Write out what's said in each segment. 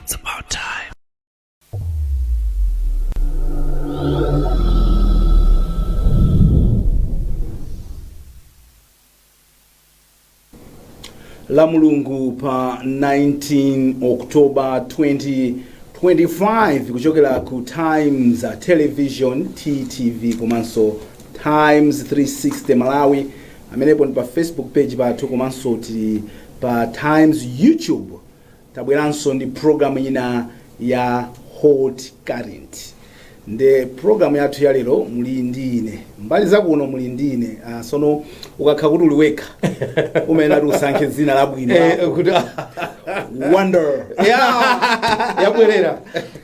It's about time. La Mulungu pa 19 October 2025, kuchokera ku Times Television, TTV, komanso Times 360 Malawi, amenepo ndi pa Facebook page pathu, komanso tili pa Times YouTube. Tabweranso ndi programu ina ya Hot Current. Nde programu yathu ya lero muli ndi ine, mbali zakuno muli ndi ine. Sono ukakhala kuti uli wekha, umayenera kuti usankhe dzina labwino. Kuti Wonder. Yabwerera.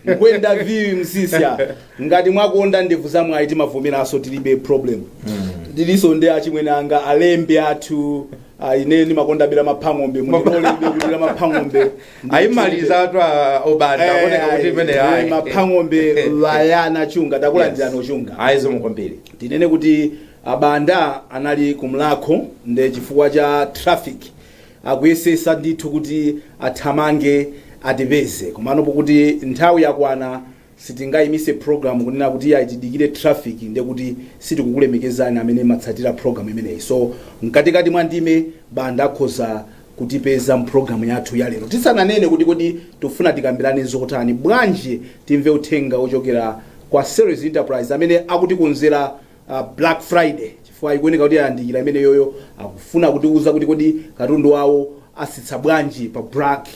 Ngwenda viwi msisya. Ngati mwakonda ndevu zamwayi, timavomeranso, tilibe problem. Tilinso ndi achimwene anga, alembi athu. Ine ndimakonda bira maphang'ombe, mundilolembe kuti la maphang'ombe. Ayimaliza atu obanda aoneka kuti imene ayi. Maphang'ombe vayana chunga, takulandirani chunga. Ayi, zikomo kwambiri. Tinene kuti abanda anali kumlakho, nde chifukwa cha traffic akuyesesa ndithu kuti athamange atipeze, komano pokuti nthawi yakwana, sitingayimise program kunena kuti iyayi, tidikire traffic, nde kuti sitikukulemekezani amene matsatira program imeneyi. So mkatikati mwa ndime banda akhoza kutipeza mpulogalamu yathu ya lero. Tisananene kuti kodi tifuna tikambirane zotani, bwanji timve uthenga ochokera kwa Series Enterprise amene akutikonzera Black Friday, chifukwa ikuoneka kuti yayandikira imene yoyo. Akufuna kutiuza kuti kodi katundu wawo asitsa bwanji pa Black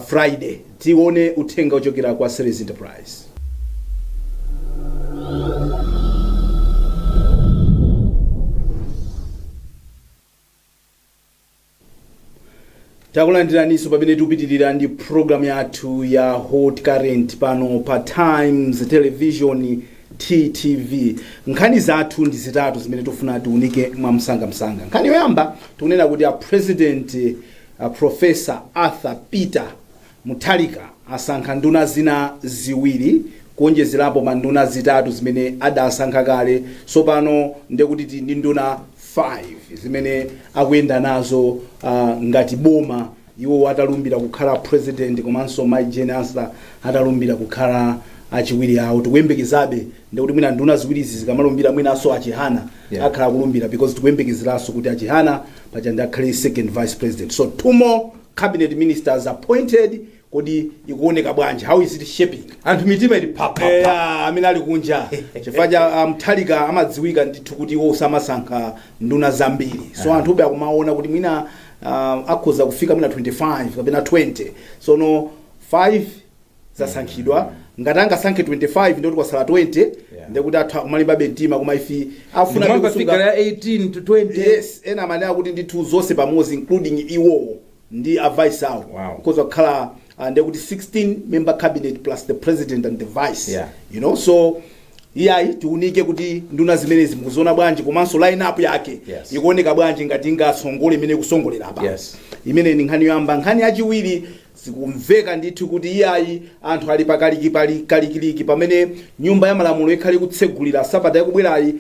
Friday. Tione uthenga ochokera kwa Series Enterprise. Takulandiraninso pamene tikupitirira ndi program yathu ya Hot Current pano pa Times Television, TTV. Nkhani zathu ndi zitatu zimene tifuna tiunike mwamsangamsanga. Nkhani yoyamba tikunena kuti a President, Professor Arthur Peter Mutharika, asankha nduna zina ziwiri kuonjezerapo pa nduna zitatu zimene adasankha kale. Sopano ndekuti tili ndi nduna 5 zimene akuyenda nazo ngati boma, iwo atalumbira kukhala president, komanso Mai Jane Ansah atalumbira kukhala achiwiri awo. Tikuyembekezabe ndekuti mwina nduna ziwirizi zikamalumbira, mwinanso achihana akhala kulumbira, because tikuyembekezeranso kuti achihana paja ndi akhale second vice president. So two more cabinet ministers appointed. Kodi ikuoneka bwanji? How is it shaping? Anthu mitima ili pa pa pa. Amene ali kunja, chifukwa cha Mutharika amadziwika ndithu kuti iwo samasankha nduna zambiri, so anthu ube akumaona kuti mwina akhoza kufika mwina 25 kapena 20. Sono 5 zasankhidwa. Ngati angasankhe 25, ndikuti kwasala 20. Ndikuti athu akumalimbabe mtima, koma ifi afuna Ndimamva figure ya 18 to 20. Yes, ena amanena kuti ndithu zonse pamodzi, including iwowo ndi a vice awo, kukhoza kukhala ndekuti 16 member cabinet plus the president and the vice. So iyayi, tiunike kuti nduna zimenezi mukuziona bwanji, komanso line up yake ikuoneka bwanji, ngati ingasongole imene ikusongolera apa. Imene ni nkhani yoyamba. Nkhani yachiwiri, zikumveka ndithu kuti iyayi, anthu ali pakaliki pali kalikiliki pamene nyumba ya malamulo ikhale kutsegulira sabata yakubwerayi.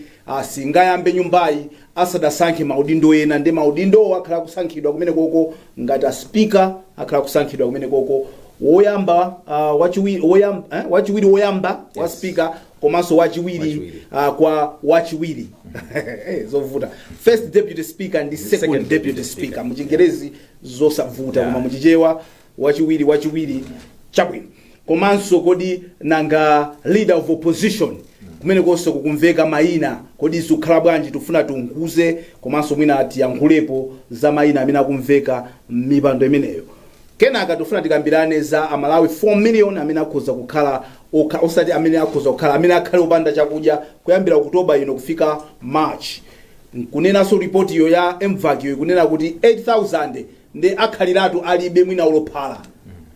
Singayambe nyumbayi asadasankhe maudindo ena, ndi maudindowo akhala kusankhidwa kumene koko, ngati a speaker akhala kusankhidwa kumene koko, woyamba, wachiwiri, woyamba, wachiwiri woyamba wa speaker, komanso wachiwiri Wachiwiri. Kwa wachiwiri. Zovuta. First deputy speaker ndi second, second deputy deputy speaker, speaker. Muchingerezi zosavuta, koma muchichewa wachiwiri wachiwiri. Chabwino. Komanso kodi nanga leader of opposition, kumene konso kukumveka mayina, kodi zikukhala bwanji? Tifuna tiunguze komanso mwina tiyankhulepo za mayina amene akumveka m'mipando imeneyo. Kenaka tifuna tikambirane za Amalawi 4 million amene akhoza kukhala osati amene akhoza kukhala, amene akhale opanda chakudya kuyambira Okutoba ino kufika March. Nkunenanso ripotiyo ya MVAC yo ikunena kuti 8000 ndi akhaliratu alibe mwina ulophala.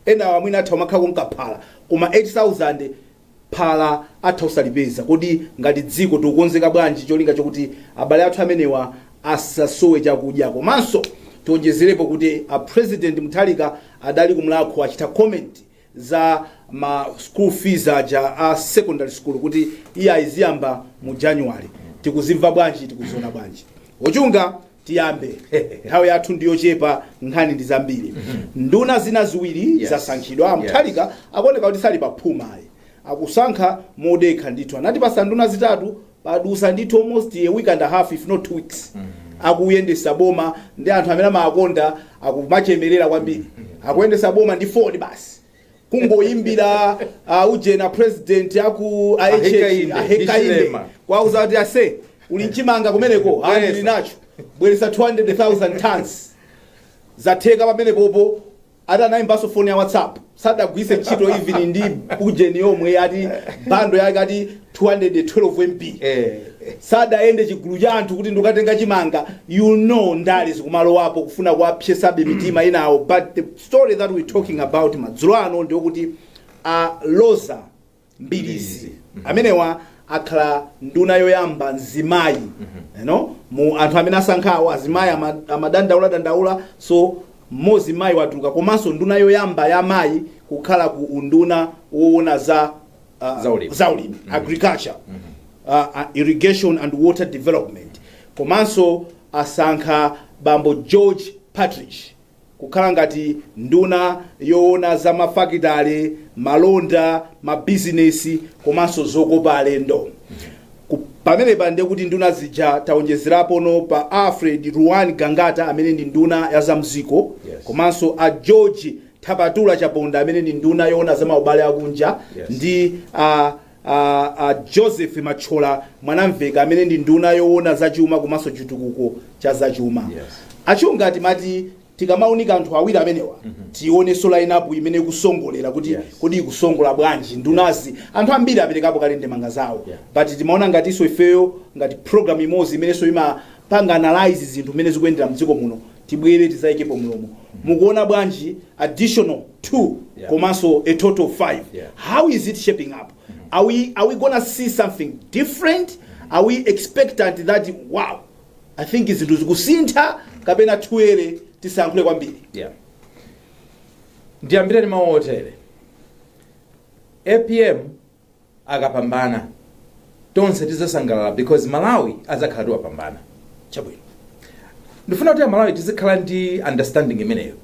Enawa mwina atha umakhala kunkaphala, koma 8000 phala atha usalipeza. Kodi ngati dziko tikukonzeka bwanji cholinga chokuti abale athu amenewa asasowe chakudya? Komanso tionjezerepo kuti a President Mutharika adali kumlakho, achita comment za ma school fees aja a secondary school kuti iye ayiziyamba mu January. Tikuzimva bwanji? Tikuziona bwanji? Ochunga, Tiyambe, nthawi yathu ndiyochepa, nkhani ndi zambiri. Nduna zina ziwiri zasankhidwa. Mutharika akuoneka kuti sali paphumayi, akusankha modekha ndithu. Anatipasa nduna zitatu, padusa ndithu almost a week and a half, if not 2 weeks, akuyendesa boma ndi anthu amene amakonda akumachemerera kwambiri. Akuyendesa boma ndi foni basi, kungoyimbira ujena president aku Ahekainde, Ahekainde Hichilema. kwauza kuti, "Ase, uli mchimanga kumeneko?" Bweresa. "Ndili nacho, bweresa 200,000 tons." Zatheka pamene popo. Ati anayimbanso foni ya WhatsApp, sadagwise ntchito even ndi ujeni yomwe ati bundle yake ati 212 MB. Sadayende chigulu cha anthu kuti ndikukatenga chimanga. Ndale zikumalowapo kufuna kuwapyesabe mitima inawo. But the story that we're talking about madzulo ano ndiyokuti a Roza Mbilizi amenewa akhala nduna yoyamba mzimayi mu anthu amene asankhawo. Azimayi amadandaula dandaula, so mmodzi mayi watuluka, komanso nduna yoyamba ya mayi kukhala ku unduna woona za Zaulimi. zaulimi, agriculture, irrigation and water development. Komanso asankha bambo George Partridge kukhala ngati nduna yoona za mafakitale, malonda, mabizinesi komanso zokopa alendo. Pamenepa ndiye kuti nduna zija taonjezerapo no pa Alfred Ruwan Gangata amene ndi nduna ya zamziko, komanso a George Thapatula Chaponda amene ndi nduna yoona za maubale akunja, ndi a Joseph Machola Mwanamveka amene ndi nduna yoona zachuma komanso chitukuko cha zachuma. Achunga, timati tikamaunika anthu awiri amenewa, tionenso line-up imene ikusongolera kuti kodi ikusongola bwanji ndunazi? Anthu ambiri aperekapo kale ndemanga zawo, but timaona ngatinso ifeyo ngati program imodzi imenenso imapanga analyze zinthu mmene zikuyendera mdziko muno, tibwere tizayikepo mlomo. Mukuona bwanji additional two komanso a total of five? Yeah. How is it shaping up? Are we gonna see something different? Are we expectant that, wow, I think zinthu zikusintha, kapena tuere tisayankhule kwambiri? Yeah, ndiyambire ndi mawu otere: APM akapambana, tonse tizasangalala because Malawi azakhala tiwapambana. Ndifuna kuti Amalawi tizikhala ndi understanding imeneyo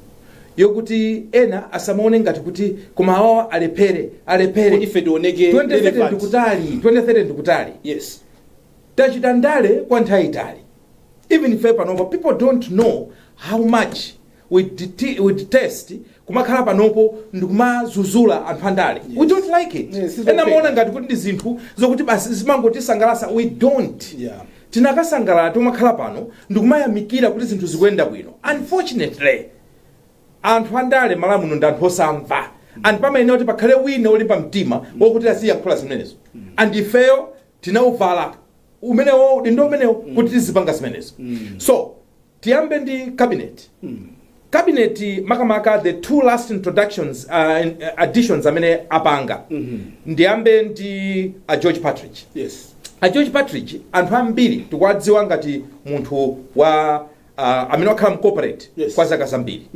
yokuti ena asamaone ngati kuti koma awawa alephere, alephere. Kuti ife tioneke 2030 relevant. Ndikutali, 2030 ndikutali. Tachita ndale kwa nthawi itali. Even ife panopo, people don't know how much we detest kumakhala panopo ndikumazuzula anthu andale. We don't like it. Yes, it's Ena okay. maona ngati kuti ndi zinthu zokuti basi zimangotisangalasa. We don't. Tinakasangalala timakhala pano ndikumayamikira kuti zinthu zikuyenda bwino. Unfortunately, anthu andale Malawi muno ndi anthu osamva, and pamayenera kuti pakhale wina olimba mtima wokuti aziyankhula zimenezo, and ifeyo tinauvala umenewo, udindo umenewo, kuti tizipanga zimenezo. So tiyambe ndi cabinet. Cabinet, makamaka the two last introductions, additions amene apanga. Ndiyambe ndi a George Partridge. A George Partridge anthu ambiri tikuwadziwa ngati munthu wa amene wakhala mcorporate kwa zaka zambiri.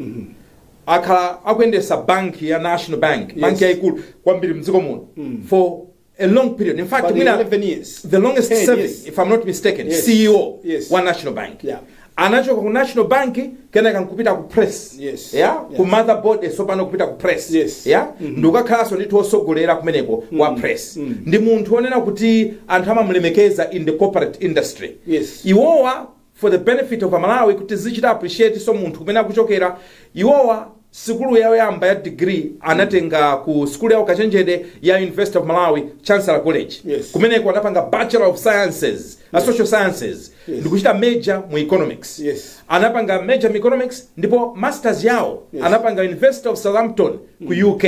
Akhala akuyendesa banki ya National Bank, banki yayikulu kwambiri mdziko muno, for a long period. In fact, But mwina 11 years. The longest 10 serving, years. if I'm not mistaken, CEO wa National Bank. Anachoka ku National Bank, kenaka nkupita ku Press, yeah? Ku mother board, sopano kupita ku Press, yeah? Ndikukakhalanso ndithu osogolera kumeneko wa Press. Ndi munthu onena kuti anthu amamulemekeza in the corporate industry. Iwowa, for the benefit of Amalawi, kuti zichita appreciate so munthu kumene akuchokera, iwowa sikulu yawo yamba ya degree anatenga ku sikulu yawo kachenjede ya University of Malawi, Chancellor College. Kumeneko anapanga Bachelor of Sciences, social sciences, ndikuchita major mu economics. Anapanga major mu economics, ndipo masters yawo anapanga University of Southampton ku UK.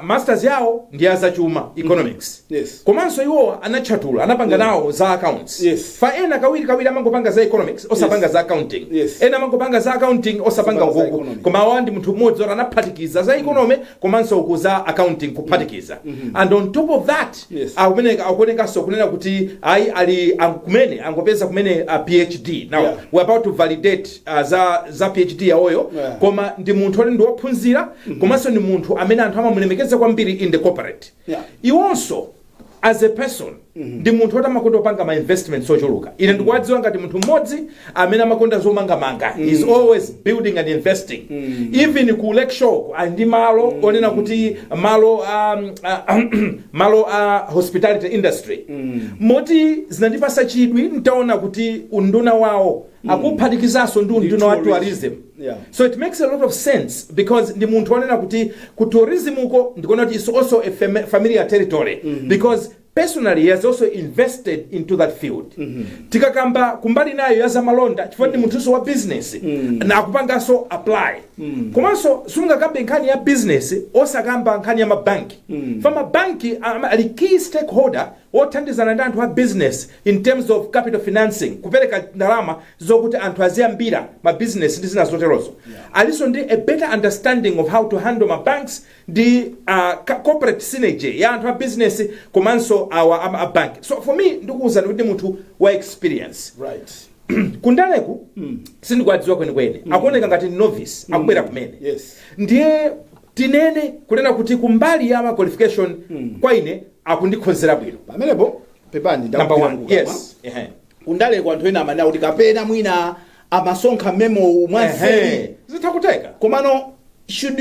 Masters yawo ndi azachuma, economics. Komanso iwowa anatchatula, anapanga nawo za accounts. Fa ena kawiri kawiri amangopanga za economics, osapanga za accounting. Ena amangopanga za accounting, osapanga Osapanga za ukuku. economy. Koma awa ndi munthu mmodzi oti anaphatikiza za economy komanso uku za accounting, kuphatikiza. And on top of that, akumene akuonekanso kunena kuti ayi, ali kumene angopeza kumene PhD. Now we're about to validate za PhD yawoyo. Koma ndi munthu oti ndi wophunzira, komanso ndi munthu amene anthu amamulemekeza kwambiri in the corporate. Iwonso As a person, ndi munthu woti amakonda kupanga ma investments ochuluka. Ine ndikuwadziwa ngati munthu mmodzi amene amakonda zomangamanga. He's always building and investing. Even ku Lakeshore ali ndi malo onena kuti malo a hospitality industry, moti zinandipasa chidwi ntaona kuti unduna wawo akuphatikizanso ndi unduna wa tourism. Tourism. So it makes a lot of sense because ndi munthu onena kuti ku tourism uko ndikuona kuti it's also a familiar territory, because personally he has also invested into that field. Tikakamba kumbali nayo ya zamalonda, chifukwa ndi munthunso wa business na akupanganso apply. Komanso sungakambe nkhani ya business osakamba nkhani ya mabanki. Fa mabanki ali key stakeholder othandizana ndi anthu a business in terms of capital financing, kupereka ndalama zokuti anthu aziyambira ma business ndi zina zoterozo. Alinso ndi a better understanding of how to handle ma banks ndi corporate synergy ya anthu a business komanso awa a bank. So for me, ndikuwuzani kuti ndi munthu wa experience. Kundaleku sindikuwadziwa kwenikweni, akuoneka ngati novice, akubwera kumene. Ndiye tinene kunena kuti kumbali ya ma qualification, kwa ine akundikhozera bwino. Pamenepo, pepani. Number one, yes. Ehe. Kundaleko anthu ena amanena kuti kapena mwina amasonkha memo mwanseri. Ehe. Zitha kuteka. Komano should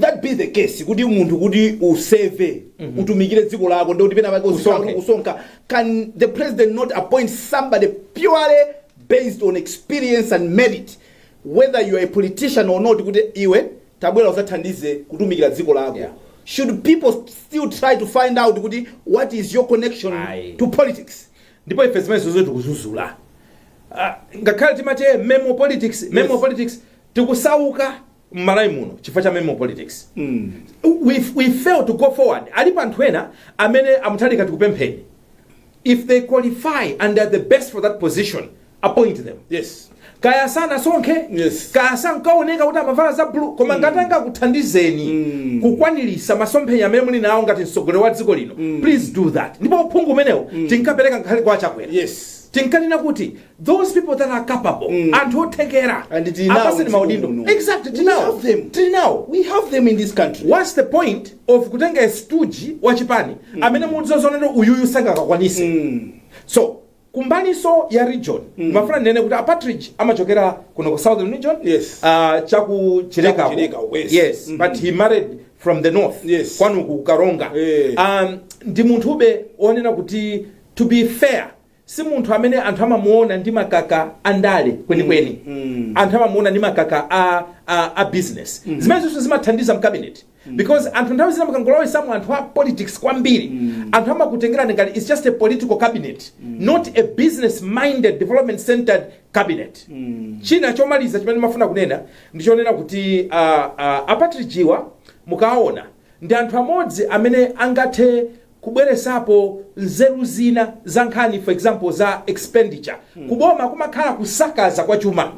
that be the case, kuti munthu kuti useve, utumikire dziko lako, ndikuti pena pake Usonkhe. Usonka? Can the president not appoint somebody purely based on experience and merit, whether you are a politician or not, kuti iwe tabwera usathandize kutumikira dziko lako? Should people still try to find out kuti what is your connection Aye. to politics? Ndipo ife zimene zozo tikuzuzula. Ngakhale timati memo politics, memo politics, tikusauka m'Malawi muno chifukwa cha memo politics. We fail to go forward. Alipo anthu ena amene a Mutharika tikupempheni, if they qualify and are the best for that position, appoint them. Kaya sanasonkhe, kaya sankaoneka kuti amavala za blue, koma ngati angakuthandizeni kukwanirisa masomphenya amene muli nawo ngati mtsogoleri wa dziko lino, please do that. Ndipo uphungu umenewo tinkapereka ngakhale kwa Chakwera. Tinkanena kuti those people that are capable, anthu othekera, And tili nawo apaseni mdziko maudindo. muno. Exactly. We Tinawo. have them. Tili nawo. We have them in this country. What's the point of kutenga a stooge wachipani amene mudzazonena uyuyu sangakakwanise? So kumbaliso ya region, mafuna ndinene kuti a Partridge amachokera kuno ku Southern Region, chaku Chileka. Chaku Chileka, yes. Yes, but he married from the north, kwanuku Karonga. Ndi munthube onena kuti, to be fair, si munthu amene anthu amamuona ndi makaka andale kwenikweni. Anthu amamuona ndi makaka a business, zimene zonse zimathandiza mcabinet, because anthu nthawi zina mukangolowesamo anthu a politics kwambiri, anthu amakutengerani ngati it's just a political cabinet, not a business minded, development centered cabinet. China chomaliza chimene ndimafuna kunena ndichonena kuti a Partridgewa mukaona ndi anthu amodzi amene angathe kubweresapo nzeru zina za nkhani, for example, za expenditure. Kuboma kumakhala kusakaza kwa chuma.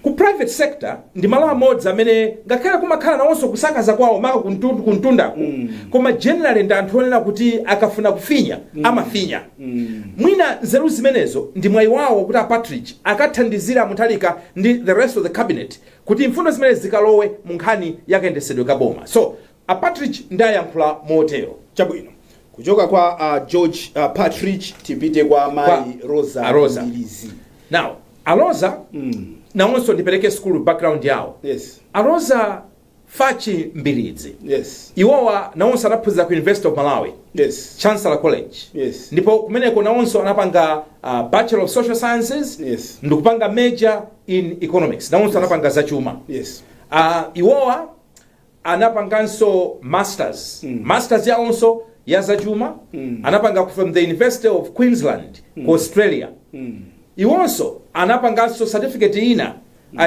Ku private sector ndi malo amodzi amene ngakhale kumakhala nawonso kusakaza kwawo, maka kuntundako, koma generally ndi anthu onena kuti akafuna kufinya amafinya. Mwina nzeru zimenezo ndi mwayi wawo kuti a Partridge akathandizira Mutharika ndi the rest of the cabinet kuti mfundo zimene zikalowe mu nkhani yakayendesedwe kaboma. So a Partridge ndayankhula motero. Chabwino. Kuchoka kwa George Partridge tipite kwa mayi Rosa A Rosa. Mbilizi. Now, a Rosa nawonso ndipereke school background yawo. A Rosa Fachi Mbilizi, iwowa nawonso anaphunzira ku University of Malawi, Chancellor College. Ndipo kumeneko nawonso anapanga Bachelor of Social Sciences ndikupanga major in economics. Nawonso anapanga zachuma. Iwowa anapanganso masters, masters yawonso ya zachuma anapanga from the University of Queensland ku Australia. Iwonso anapanganso certificate ina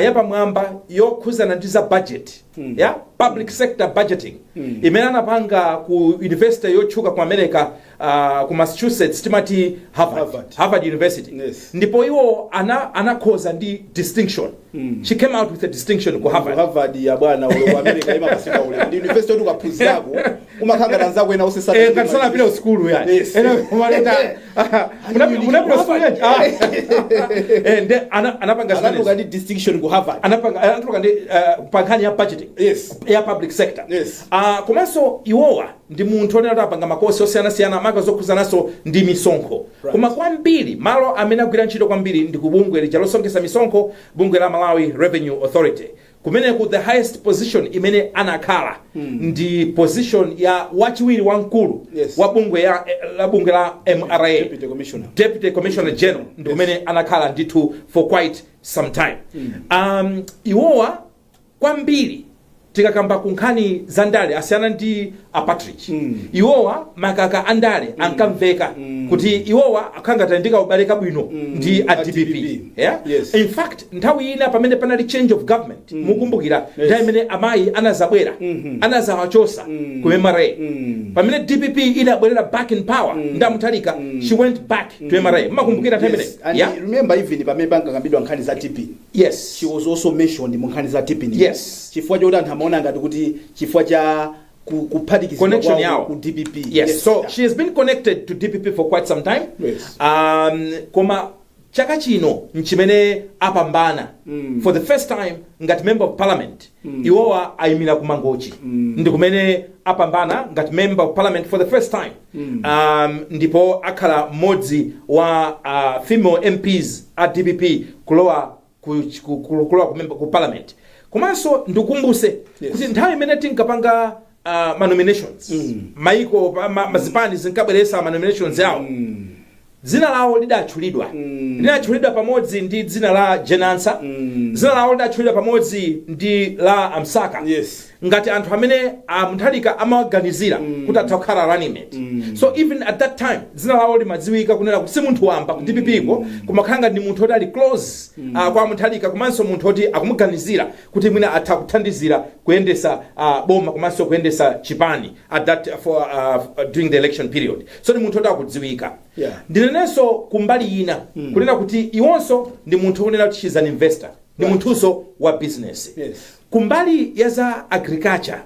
yapamwamba yokhuzana ndi za budget, ya public sector budgeting, imene anapanga ku university yotchuka ku America, ku Massachusetts, timati Harvard, Harvard. Harvard University. Ndipo iwo anakhoza ndi distinction. She came out with a distinction ku Harvard. Harvard ya bwana, ulo ku America imapasika ulemu, ndi university yoti ukaphunzirako Umakhala anzako ena osesa. Ngati sanapita kusukulu yani. Ena umaleta munapita kusukulu yanji. Nde anapanga zimenezo. Anatuluka ndi distinction ku Harvard. Anapanga, anatuluka ndi pa nkhani ya budgeting ya public sector. Komanso iwowa ndi munthu onena kuti apanga makosi osiyanasiyana, maka zokhuzananso ndi misonkho. Koma kwambiri malo amene agwira ntchito kwambiri ndi ku bungwe lija losonkhesa misonkho, bungwe la Malawi Revenue Authority. Kumeneku the highest position imene anakhala ndi position ya wachiwiri wamkulu wa bungwe la bungwe la MRA. Deputy Commissioner. Deputy Commissioner General ndi kumene anakhala ndithu for quite some time. Iwowa kwambiri tikakamba ku nkhani za ndale asiyana ndi a Patrick. Iwowa makaka a ndale ankamveka kuti iwowa akhangati ndika ubale kabwino ndi a A DPP. DPP. Yeah? Yes. In fact, nthawi ina pamene panali change of government, mukumbukira nthawi imene amayi anazabwera, anazawachosa ku MRA, pamene DPP inabwerera back in power ndi a Mutharika, she went back to MRA. Mmakumbukira nthawi Yes. imene? And remember, even pamene pankakambidwa nkhani za TPIN, she was also mentioned mu nkhani za TPIN. Chifukwa chokuti anthu amaona ngati kuti chifukwa cha kuphatikizidwa Connection kwawo yawo. ku DPP. Yes. So she has been connected to DPP for quite some time. Koma chaka chino nchimene apambana for the first time ngati member of parliament. Iwowa ayimira ku Mangochi, ndi kumene apambana ngati member of parliament for the first time. Ndipo akhala mmodzi wa female MPs a DPP kulowa ku parliament. Komanso ndikumbuse kuti nthawi imene tinkapanga ma nominations, maiko mazipani zinkabweresa ma nominations yawo, dzina lawo lidatchulidwa. Lidatchulidwa pamodzi ndi dzina la Jane Ansah. Dzina lawo lidatchulidwa pamodzi ndi la a Msaka ngati anthu amene a Mutharika amawaganizira kuti atha kukhala running mate. So even at that time dzina lawo limadziwika kunena kuti si munthu wamba ku DPP ko, koma khala ngati ndi munthu oti ali close kwa Mutharika, komanso munthu oti akumuganizira kuti mwina atha kuthandizira kuyendesa boma komanso kuyendesa chipani at that for during the election period. So ndi munthu oti akudziwika. Ndinenenso kumbali ina kunena kuti iwonso ndi munthu kunena kuti she's an investor, ndi munthunso wa business. Kumbali ya za agriculture,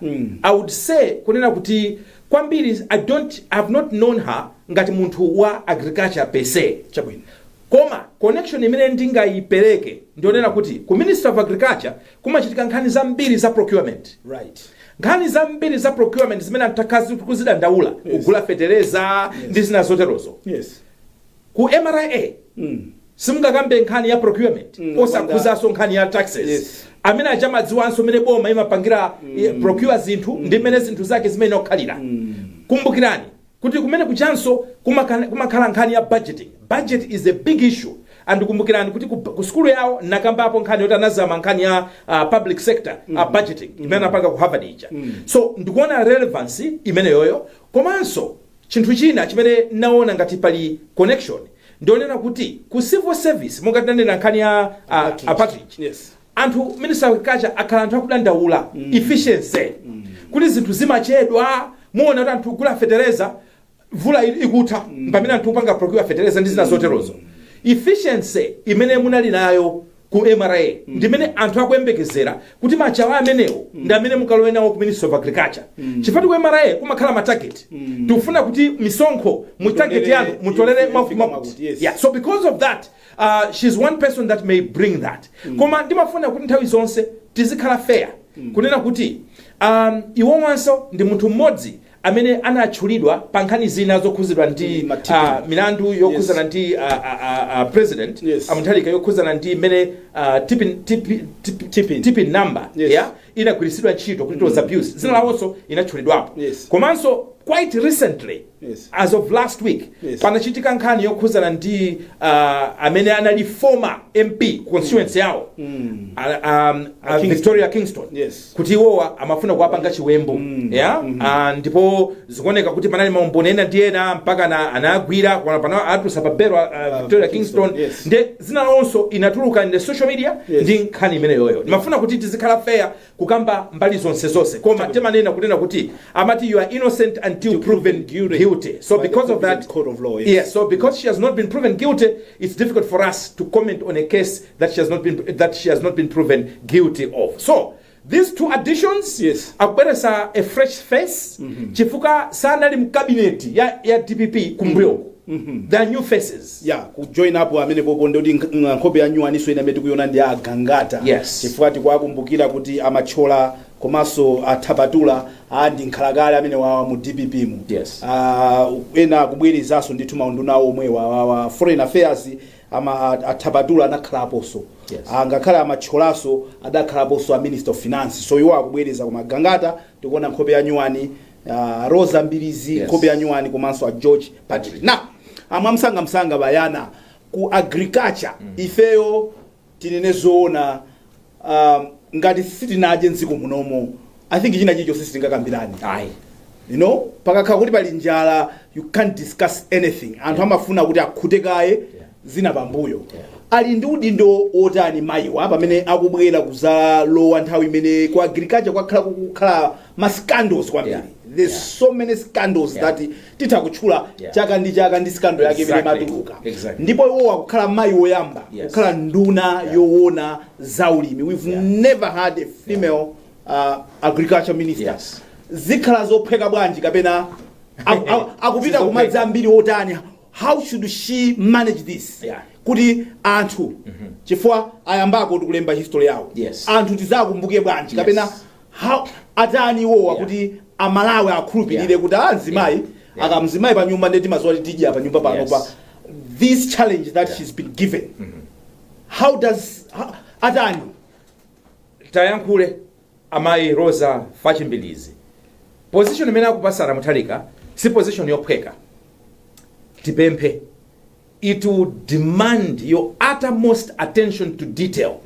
I would say kunena kuti kwambiri I have not known her ngati munthu wa agriculture per se. Koma connection imene ndingayipereke ndionena kuti ku Ministry of Agriculture kumachitika nkhani zambiri za procurement. Nkhani zambiri za procurement zimene anthu akhazi kuzidandaula, kugula fetereza ndi zina zoterozo. Ku MRA simungakambe nkhani ya procurement osakhuzanso nkhani ya taxes. Amene achamadziwanso mmene boma imapangira procure zinthu ndi mmene zinthu zake zimene okhalira. Kumbukirani kuti kumene kuchanso kumakhala nkhani ya budgeting. Budget is a big issue. And kumbukirani kuti ku skulu yawo nakambapo nkhani yoti anazama nkhani ya public sector budgeting imene anapanga ku Harvard ija. So ndikuona relevance imeneyoyo. Komanso chinthu china chimene naona ngati pali connection, ndionena kuti ku civil service, monga tinanena nkhani ya Patrick. A Patrick, anthu Minister of Agriculture akhala anthu akudandaula efficiency, kuti zinthu zimachedwa. Muona kuti anthu kugula fetereza mvula ikutha, pamene anthu kupanga procure fetereza ndi zina zoterozo. Efficiency imene munali nayo ku MRA ndimene anthu akuyembekezera kuti machawa amenewo ndi amene mukalowe nawo ku Ministry of Agriculture, chifukwa ku MRA kumakhala ma target. Tikufuna kuti misonkho mu target yanu mutolere ifika mwakuti, yes. Yeah, so because of that, she's one person that may bring that. Koma ndimafuna kuti nthawi zonse tizikhala fair kunena kuti iwowanso ndi munthu mmodzi amene anatchulidwa pa nkhani zina zokhuzidwa ndi milandu yokhuzana ndi president a Mutharika, yokhuzana ndi mmene TPIN. TPIN number yeah, inagwiritsidwa ntchito kuti it was abuse. Zina lawonso inatchulidwapo. Komanso quite recently, as of last week, panachitika nkhani yokhuzana ndi amene anali former MP constituency yawo, Kingston. Victoria Kingston, kuti iwowa amafuna kuwapanga chiwembu, yeah? Ndipo zikuoneka kuti panali maumboni ena ndi ena mpaka na anagwira pana atulusa pa belo Victoria Kingston. Nde zina lawonso inatuluka in the social media ndi nkhani imeneyoyo. Ndimafuna kuti tizikhala fair kukamba mbali zonse zonse, koma timanena kunena kuti amati you are innocent until proven guilty guilty. So by the because of that competent court of law, yes. Yes, so because she has not been proven guilty, it's difficult for us to comment on a case that she has not been proven guilty of. So These two additions akubweresa a fresh face, chifukwa sanali mu cabinet ya DPP kumbuyoko. They are new faces. Ya, kujoin up amene popo ndoti nkhope ya nyuwaniso ina imene tikuiona ndi a Gangata, chifukwa tikuwakumbukira kuti amachola komanso athapatula a ndi nkhalakale amene wawa mu DPP mu. Ah, ena akubwerezanso ndithu maunduna awo omwewa wa foreign affairs, ama athapatula anakhalaponso. Ah, ngakhale amacholaso adakhalaponso a minister of finance, so iwo akubwereza. Koma Gangata tikuona nkhope ya nyuwani, Rosa Mbilizi, nkhope ya nyuwani, komanso a George Patrick. Na amwamsangamsanga bayana ku agriculture, ifeyo tinene zoona, ngati sitinadye mdziko munomo, I think china chilichonse sitingakambirani. Ayi. Pakakhala kuti pali njala, you can't discuss anything. Anthu amafuna kuti akhute kaye, zina pambuyo. Ali ndi udindo otani mayiwa pamene akubwera kuzalowa nthawi imene ku agriculture kwakhala kukhala ma scandals kwambiri? There's so many scandals that titha kutchula chaka ndi chaka ndi scandal yake imene imatuluka. Ndipo iwo akukhala mayi woyamba kukhala nduna yoona zaulimi. We've never had a female agriculture minister. Zikhala zophweka bwanji kapena akupita Sizophweka. kumadzi ambiri otani? How should she manage this kuti anthu, chifukwa ayambako tikulemba history yawo, anthu tizakumbuke bwanji kapena how atani iwowa kuti Amalawi akhulupirire kuti a mzimayi akamzimayi pa nyumba ndeti mazuwa tidya pa nyumba pano pa this challenge that she's been given, how does how, atani? Tayankhule amayi Rosa Fatch Mbilizi, position imene akupasana Mutharika si position yophweka. Tipemphe, it will demand your uttermost attention to detail.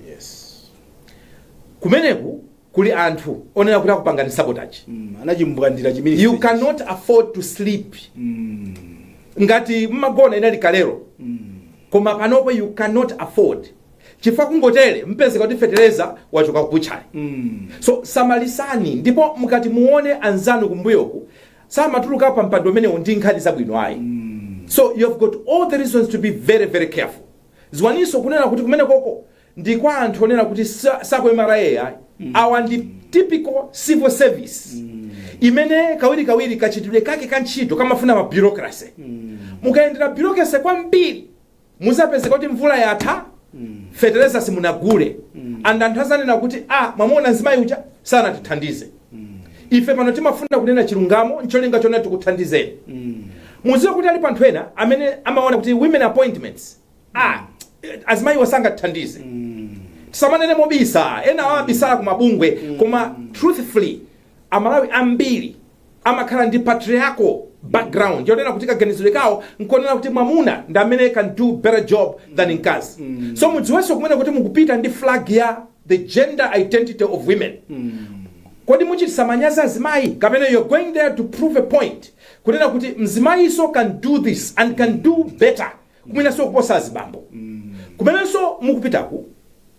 Kumeneku kuli anthu onena kuti akupangani sabotage. Anachimbukandira chiministry. You cannot afford to sleep. Ngati mmagona inali kalero, koma panopo you cannot afford, chifukwa kungotere mpezeka kuti fetereza wachoka kubuchali. So samalisani, ndipo mukati muone anzanu kumbuyoku samatuluka pa mpando umenewu ndi nkhani zabwino ayi. So you've got all the reasons to be very, very careful. Ziwaninso kunena kuti kumene koko ndi kwa anthu onena kuti sako MRA ayi. Awa ndi typical civil service imene kawirikawiri kachitidwe kake ka ntchito kamafuna ma bureaucracy. Mukayendera bureaucracy kwambiri, muzapezeka kuti mvula yatha, fetereza simunagule, and anthu azanena kuti, "Ah, mwamuona mzimayi uja sanatithandize." Ife pano timafuna kunena chilungamo ncholinga chonena tikuthandizeni. Muziwe kuti ali anthu ena amene amaona kuti women appointments, ah, azimayi wasangatithandize. Tisamanene mobisa, ena amabisala ku mabungwe, koma truthfully Amalawi ambiri amakhala ndi patriarchal background yonena kuti kaganizidwe kawo nkonena kuti mwamuna ndi amene can do better job than mkazi. So mudziwenso kumene kuti mukupita ndi flag ya the gender identity of women. Kodi muchitisa manyazi azimayi kapena you're going there to prove a point kunena kuti mzimayiso can do this and can do better kumenenso kuposa azibambo? Kumenenso mukupitaku,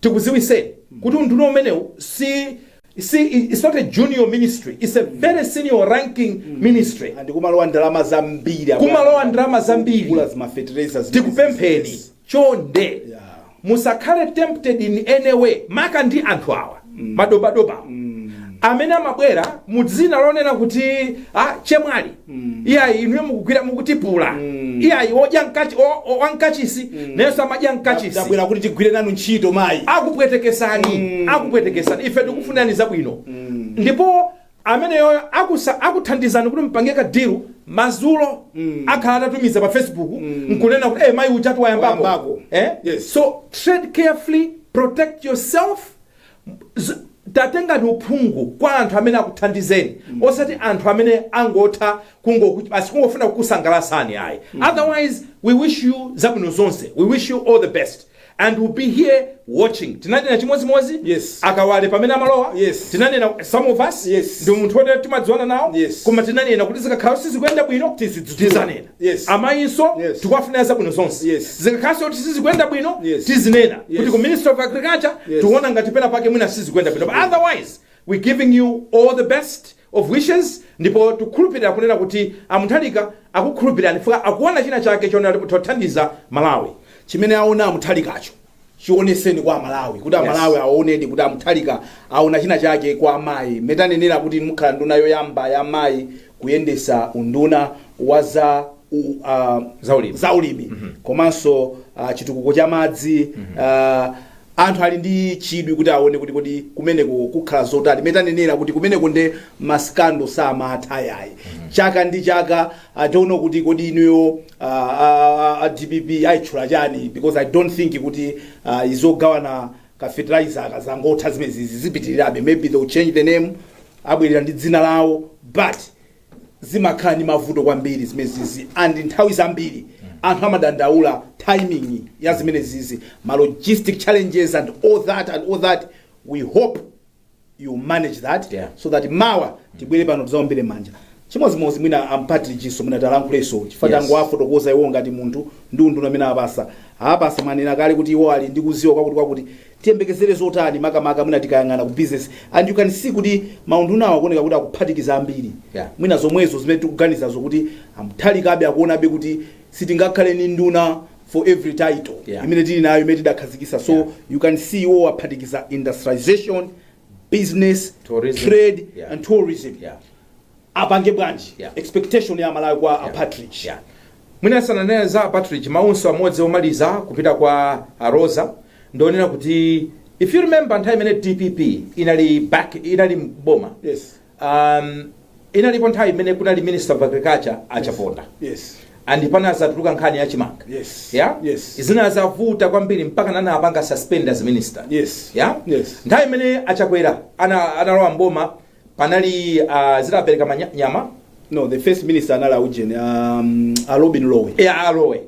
tikuziwiseni kuti unduna umenewu si it's not a junior ministry, it's a very senior ranking ministry. And kumalowa ndalama zambiri. Kumalowa ndalama zambiri. Kugula zimafetereza. Tikupempheni chonde, musakhale tempted in any way, maka ndi anthu awa madobadoba amene amabwera mu dzina lonena kuti, "Ah, chemwali, iyayi, inuyo mukugwira mukutipula, iyayi, wodya mkachi wamkachisi nayenso amadya mkachisi." "Tabwera kuti tigwire nanu ntchito, mayi." Akupwetekesani, akupwetekesani. Ife tikufunani zabwino, ndipo ameneyo akuthandizani kuti mpange ka deal. Mazulo akhala atatumiza pa Facebook nkunena kuti, "Eh, mayi ujatu wayambako." Wayambako. Eh? Yes. So tread carefully, protect yourself. Tatengani uphungu kwa anthu amene akuthandizeni, osati anthu amene angotha basi kungofuna kukusangalasani ayi. Otherwise we wish you zabwino zonse, we wish you all the best and we'll be here watching. Tinanena chimodzimodzi akawale pamene amalowa. Tinanena, some of us, ndi munthu woti timadziwana nawo, koma tinanena kuti zikakhala sizikuyenda bwino, Tizidzudzula. tizanena. Amayinso tikuwafunira zabwino zonse. Zikakhalanso kuti sizikuyenda bwino, tizinena kuti ku Ministry of Agriculture tikuona ngati pena pake mwina sizikuyenda bwino. But otherwise we giving you all the best of wishes, ndipo tikukhulupirira kunena kuti aMutharika akukhulupirira chifukwa akuona china chake chonena kuti kuthandiza Malawi. Chimene aona aMutharikacho Chioneseni kwa Amalawi kuti Amalawi aonedi kuti aMutharika aona china chake kwa amayi. Metanenera kuti mukhala nduna yoyamba ya amayi kuyendesa unduna wa za Zaulimi. Zaulimi komanso chitukuko cha madzi. Anthu ali ndi chidwi kuti aone kuti kodi kumeneko kukhala zotani. Metanenera kuti kumeneko nde ma scandal samatha yayi chaka ndi chaka. I don't know kuti kodi inuyo DPP ayitchula chani, because I don't think kuti izogawana ka fertilizer akazangotha zimenezi zipitirirabe. Maybe they will change the name, abwerera ndi dzina lawo, but zimakhala ndi mavuto kwambiri zimenezizi, and nthawi zambiri anthu amadandaula timing ya zimenezizi, ma logistic challenges and all that and all that. We hope you manage that so that mawa tibwere pano tizaombere manja chimodzimodzi. Mwina a Partridge mwina talankhulenso chifukwa tango afotokoza iwo ngati munthu ndi unduna amene apasa. Mwanena kale kuti iwo ali ndi kuziwa kwakuti kwakuti. Tiyembekezere zotani, makamaka mwina tikayang'ana ku business? And you can see kuti maundunawo akuoneka kuti akuphatikiza ambiri. Mwina zomwezo zimene tikuganizazo kuti aMutharikabe akuonabe kuti sitingakhale ni nduna for every title imene tili nayo, imene tidakhazikisa. So you can see iwo aphatikiza industrialization, business, tourism, trade and tourism. Apange bwanji? Expectation ya Malawi kwa a Partridge? Yeah. Mwina sananene za Partridge, maunso amodzi omaliza kupita kwa Arosa, ndionena kuti if you remember nthawi imene DPP inali back, inali mboma, inalipo nthawi imene kunali Minister of Agriculture aChaponda and panazatuluka nkhani yachimanga. Yeah? Yes. Zinazavuta kwambiri mpaka nanapanga suspend as minister. Yeah? Yes. Nthawi imene aChakwera analowa mboma panali zinapereka nyama. No, the first minister anali aujeni, a Robin Lowe. Ya, aLowe.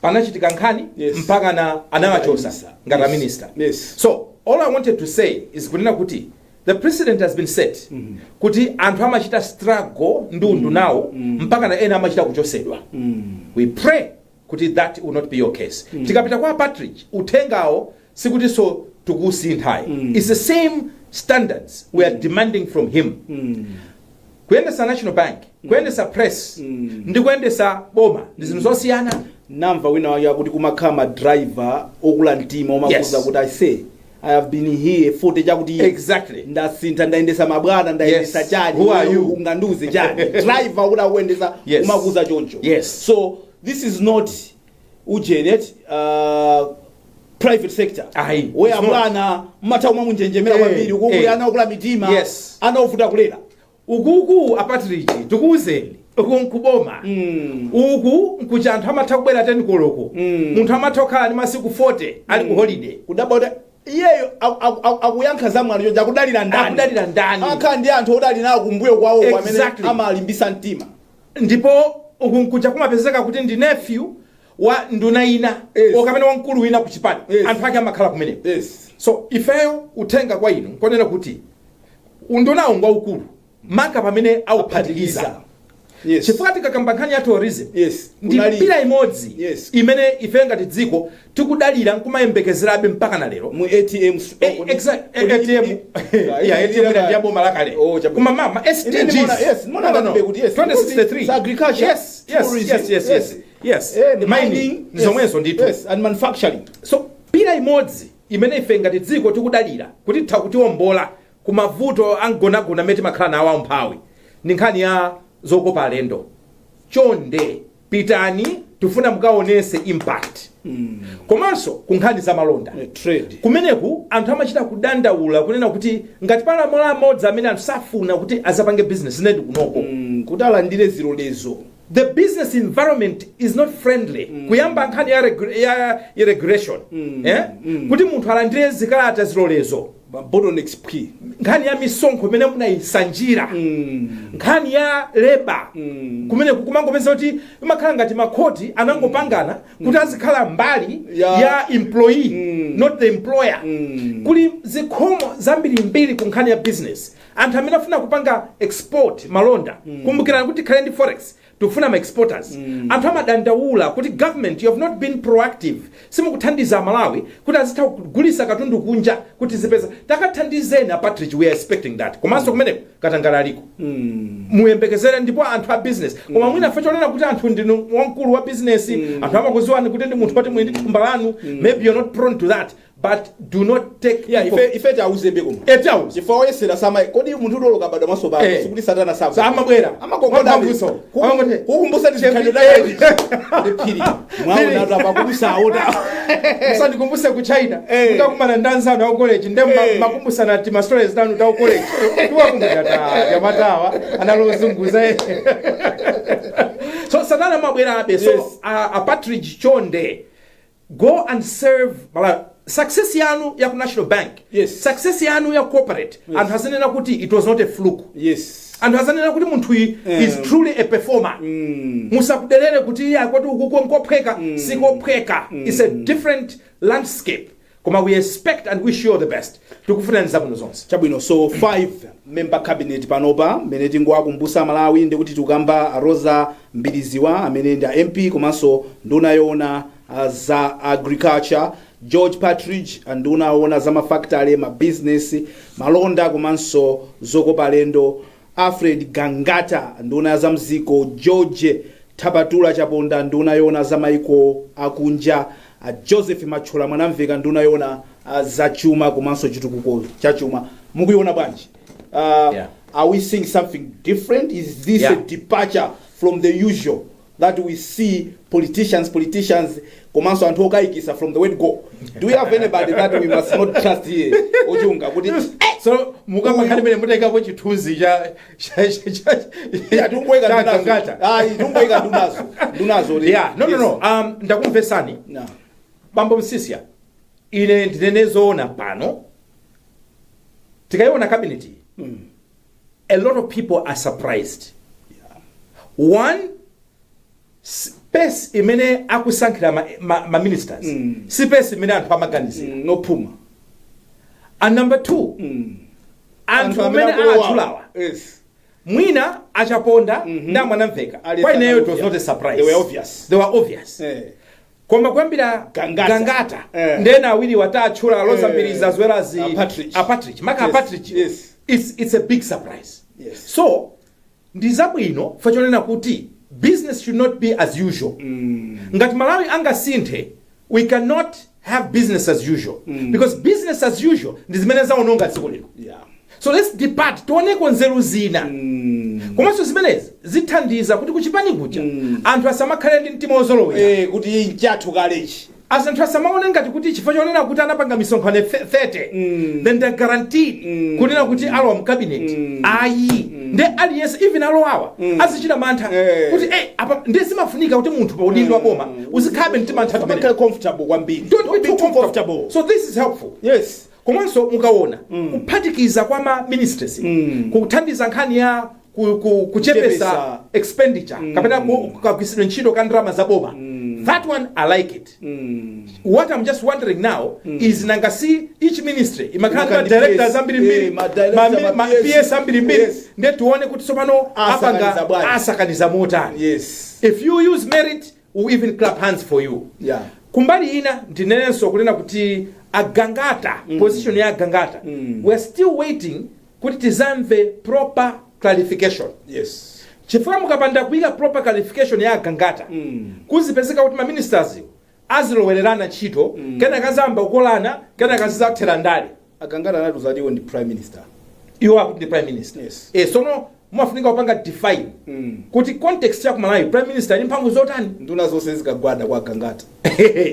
Panachitika nkhani mpaka na anawachosa ngati minister. So all I wanted to say is kunena kuti the precedent has been set kuti anthu amachita struggle ndi undunawo mpaka na ena amachita kuchosedwa. We pray kuti that will not be your case. Tikapita kwa Partridge, uthengawo sikutinso tikusinthayi. It's the same standards we are demanding from him. Kuyendesa National Bank, kuyendesa press ndi kuyendesa boma ndi zinthu zosiyana. Namva wina wake akuti kumakhala ma driver okula mtima omakuza kuti, "I say I have been here 40 chakuti years. Ndasintha, ndayendesa mabwana, ndayendesa chani. Who are you?" Ungandiuze chani?" Driver kuti akuyendesa umakuza choncho. So this is not ujenet private sector Ayi, where it's not. bwana mmatha kumamunjenjemera kwambiri ukuku, ana okula mitima, anaovuta kulera. Ukuku, aPartridge, tikuwuzeni, uku nkuboma. Uku nkuja anthu amatha kubwera 10 koloko. Munthu amatha kukhala ndi masiku 40 ali ku holiday. Kudabwa kuti iyeyo akuyankha zamwano choncho akudalira ndani? Akudalira ndani? Akhala ndi anthu odalira nawo kumbuyo kwawo amene amalimbisa mtima. Ndipo uku nkuja kumapezeka kuti ndi nephew wa nduna ina okamene wamkulu wina ku chipani. Anthu ake amakhala kumeneko. So ifeyo uthenga kwa inu nkonena kuti undunawo ngwaukulu, maka pamene auphatikiza, chifukwa tikakamba nkhani ya tourism ndi pillar imodzi imene ife ngati dziko tikudalira nkumayembekezerabe mpaka na lero. Mu ATM. ATM, yeah, ATM ina ndiya boma lakale. Oh, chabwino. Koma mama Ine SDGs. Yes, nimaona No, no, no. ngati kuti yes. 2063. It's agriculture, yes tourism, yes. The mining, mining, zomwezo ndithu. Yes, and manufacturing. So pillar imodzi imene ife ngati dziko tikudalira kuti titha kutiwombola ku mavuto angonagona amene timakhala nawo aumphawi ndi nkhani ya zokopa alendo. Chonde pitani, tifuna mukaonese impact, komanso ku nkhani za malonda. Trade. Kumeneku anthu amachita kudandaula kunena kuti ngati pali malo amodzi amene anthu safuna kuti azapange business, ndi kunoko. Kuti alandire zilolezo. The business environment is not friendly. Kuyamba nkhani ya regulation, eh? Kuti munthu alandire zikalata, zilolezo, Ma bottlenecks p nkhani ya misonkho imene munayisanjira, nkhani ya labour, kumene kumangopeza kuti imakhala ngati makhoti anangopangana kuti azikhala mbali ya employee, not the employer. Kuli zikhomo zambirimbiri ku nkhani ya business. Anthu amene afuna kupanga export malonda, kumbukirani kuti tikhale ndi forex, Tikufuna ma exporters. Anthu amadandaula kuti, "Government, you have not been proactive. Simukuthandiza Malawi kuti azitha kugulisa katundu kunja kuti zipeza." Takathandizeni a Partridge, we are expecting that. Komanso kumeneko katangale aliko, muyembekezere, ndipo anthu a business. Koma mwina fe chonena kuti anthu ndinu wamkulu wa business, anthu amakuziwani kuti ndi munthu woti muli ndi thumba lanu, maybe you're not prone to that, but do not take Yeah, ife tiauzembe koma. Etiauze. Chifukwa oyesera sama, kodi munthu utoloka badwa maso pako, sikuti satana sako. Amabwera. Amagogoda. Mwamvuso. Amangoti- Kukumbusa ndi zikhalidwe ndi phiri mwaona kuti apakubusa aona. Musandikumbuse ku China. Mukakumana ndi anzanu aku college, nde makumbusana ti ma stories tanu ta college, tiwakumbukira ta jamatawa analozunguza. So satana amabwerabe. So a Partridge, chonde, go and serve Malawi. Success yanu ya ku National Bank, success yanu ya corporate, anthu azinena kuti it was not a fluke. Anthu azanena kuti munthuyi is truly a performer. Musakudelere kuti iye akwati ukuko nkophweka. Sikophweka, it's a different landscape. Koma we expect and wish you all the best. Tikufunani zabwino zonse. Chabwino. So 5 member cabinet panopa, mmene tingowakumbusa Malawi ndikuti tikukamba Rosa Mbiliziwa, amene ndi a MP komanso nduna yoona za agriculture, George Partridge, nduna yoona za mafactory, mabusiness, malonda komanso zokopa alendo, Alfred Gangata, nduna ya zamziko, George Thapatula Chaponda, nduna yoona za maiko akunja, Joseph Mathyola Mwanamveka, nduna yoona za chuma komanso chitukuko cha chuma. Mukuiona bwanji? Are we seeing something different? Is this a departure from the usual that we see, politicians komanso anthu okayikisa from the word go? Do we have anybody that we must not trust here, ochunga kuti So mukamankhani mene mutekapo chithunzi cha Yeah, tungoyika cha ndunazo. Gangata. Ayi, tungoyika ndunazo. Yeah, no, no, no, ndakumvesani. No. Bambo Msisia, ine ndinene zoona, pano tikayiona cabinet, a lot of people are surprised. One, space imene akusankhira ma ministers si pace imene anthu amaganizira. Nophuma. And number two, anthu amene aatchulawa, mwina achaponda ndi amwanamveka, Ali kwa ineyo it was obvious. not a surprise. They were obvious. They were obvious. Koma kuyambira Gangata. Gangata, ndena awiri watatchula, Aloza Mbirizi as well as A Partridge. A Partridge, maka a Partridge, it's a big surprise. So ndi zabwino fachonena kuti business should not be as usual. Ngati Malawi angasinthe, we cannot have business as usual, because business as usual ndi zimene zaononga dziko lino. So let's depart, tioneko nzeru zina. Komanso zimenezi zithandiza kuti kuchipani kuja anthu asamakhale ndi mtima wozolowera. Kuti nchathu kalechi. As anthu asamaone ngati kuti chifukwa chonena kuti anapanga misonkhano 30, then they're guaranteed kunena kuti alowa mu cabinet. Ayi, nde aliyense, even alowawa, azichita mantha kuti apa ndiye zimafunika kuti munthu pa udindo wa boma uzikhabe mtima mantha Samakhale tumene. comfortable kwambiri. Don't be too comfortable. So this is helpful. Komanso mukaona kuphatikiza kwa ma ministries kuthandiza nkhani ya kuchepesa Kuchepesa. expenditure kapena kagwiritsidwe ntchito ka ndalama za boma. That one I like it. What I'm just wondering now is, nanga si each ministry imakhala Imakhala ndi ndi directors PS, ambirimbiri, ma director, ma ma PS. PS ambirimbiri? Ndiye tione kuti tsopano Asakaniza apanga bwanji. asakaniza motani. If you use merit, we even clap hands for you. Kumbali ina, ndinenenso kunena kuti agangata, position ya agangata, we're still waiting kuti tizamve proper clarification, chifukwa mukapanda kuyika proper clarification ya agangata, kuzipezeka kuti ma ministers azilowererana ntchito, kenaka kazamba kukolana, kenaka zizathera ndale. Agangata anati iwo ndi prime minister. Iwo akuti ndi prime minister. Sono mumafunika kupanga define kuti context ya kumalawi, prime minister ali mphamvu zotani. Nduna zonse zikagwada kwa Gangata.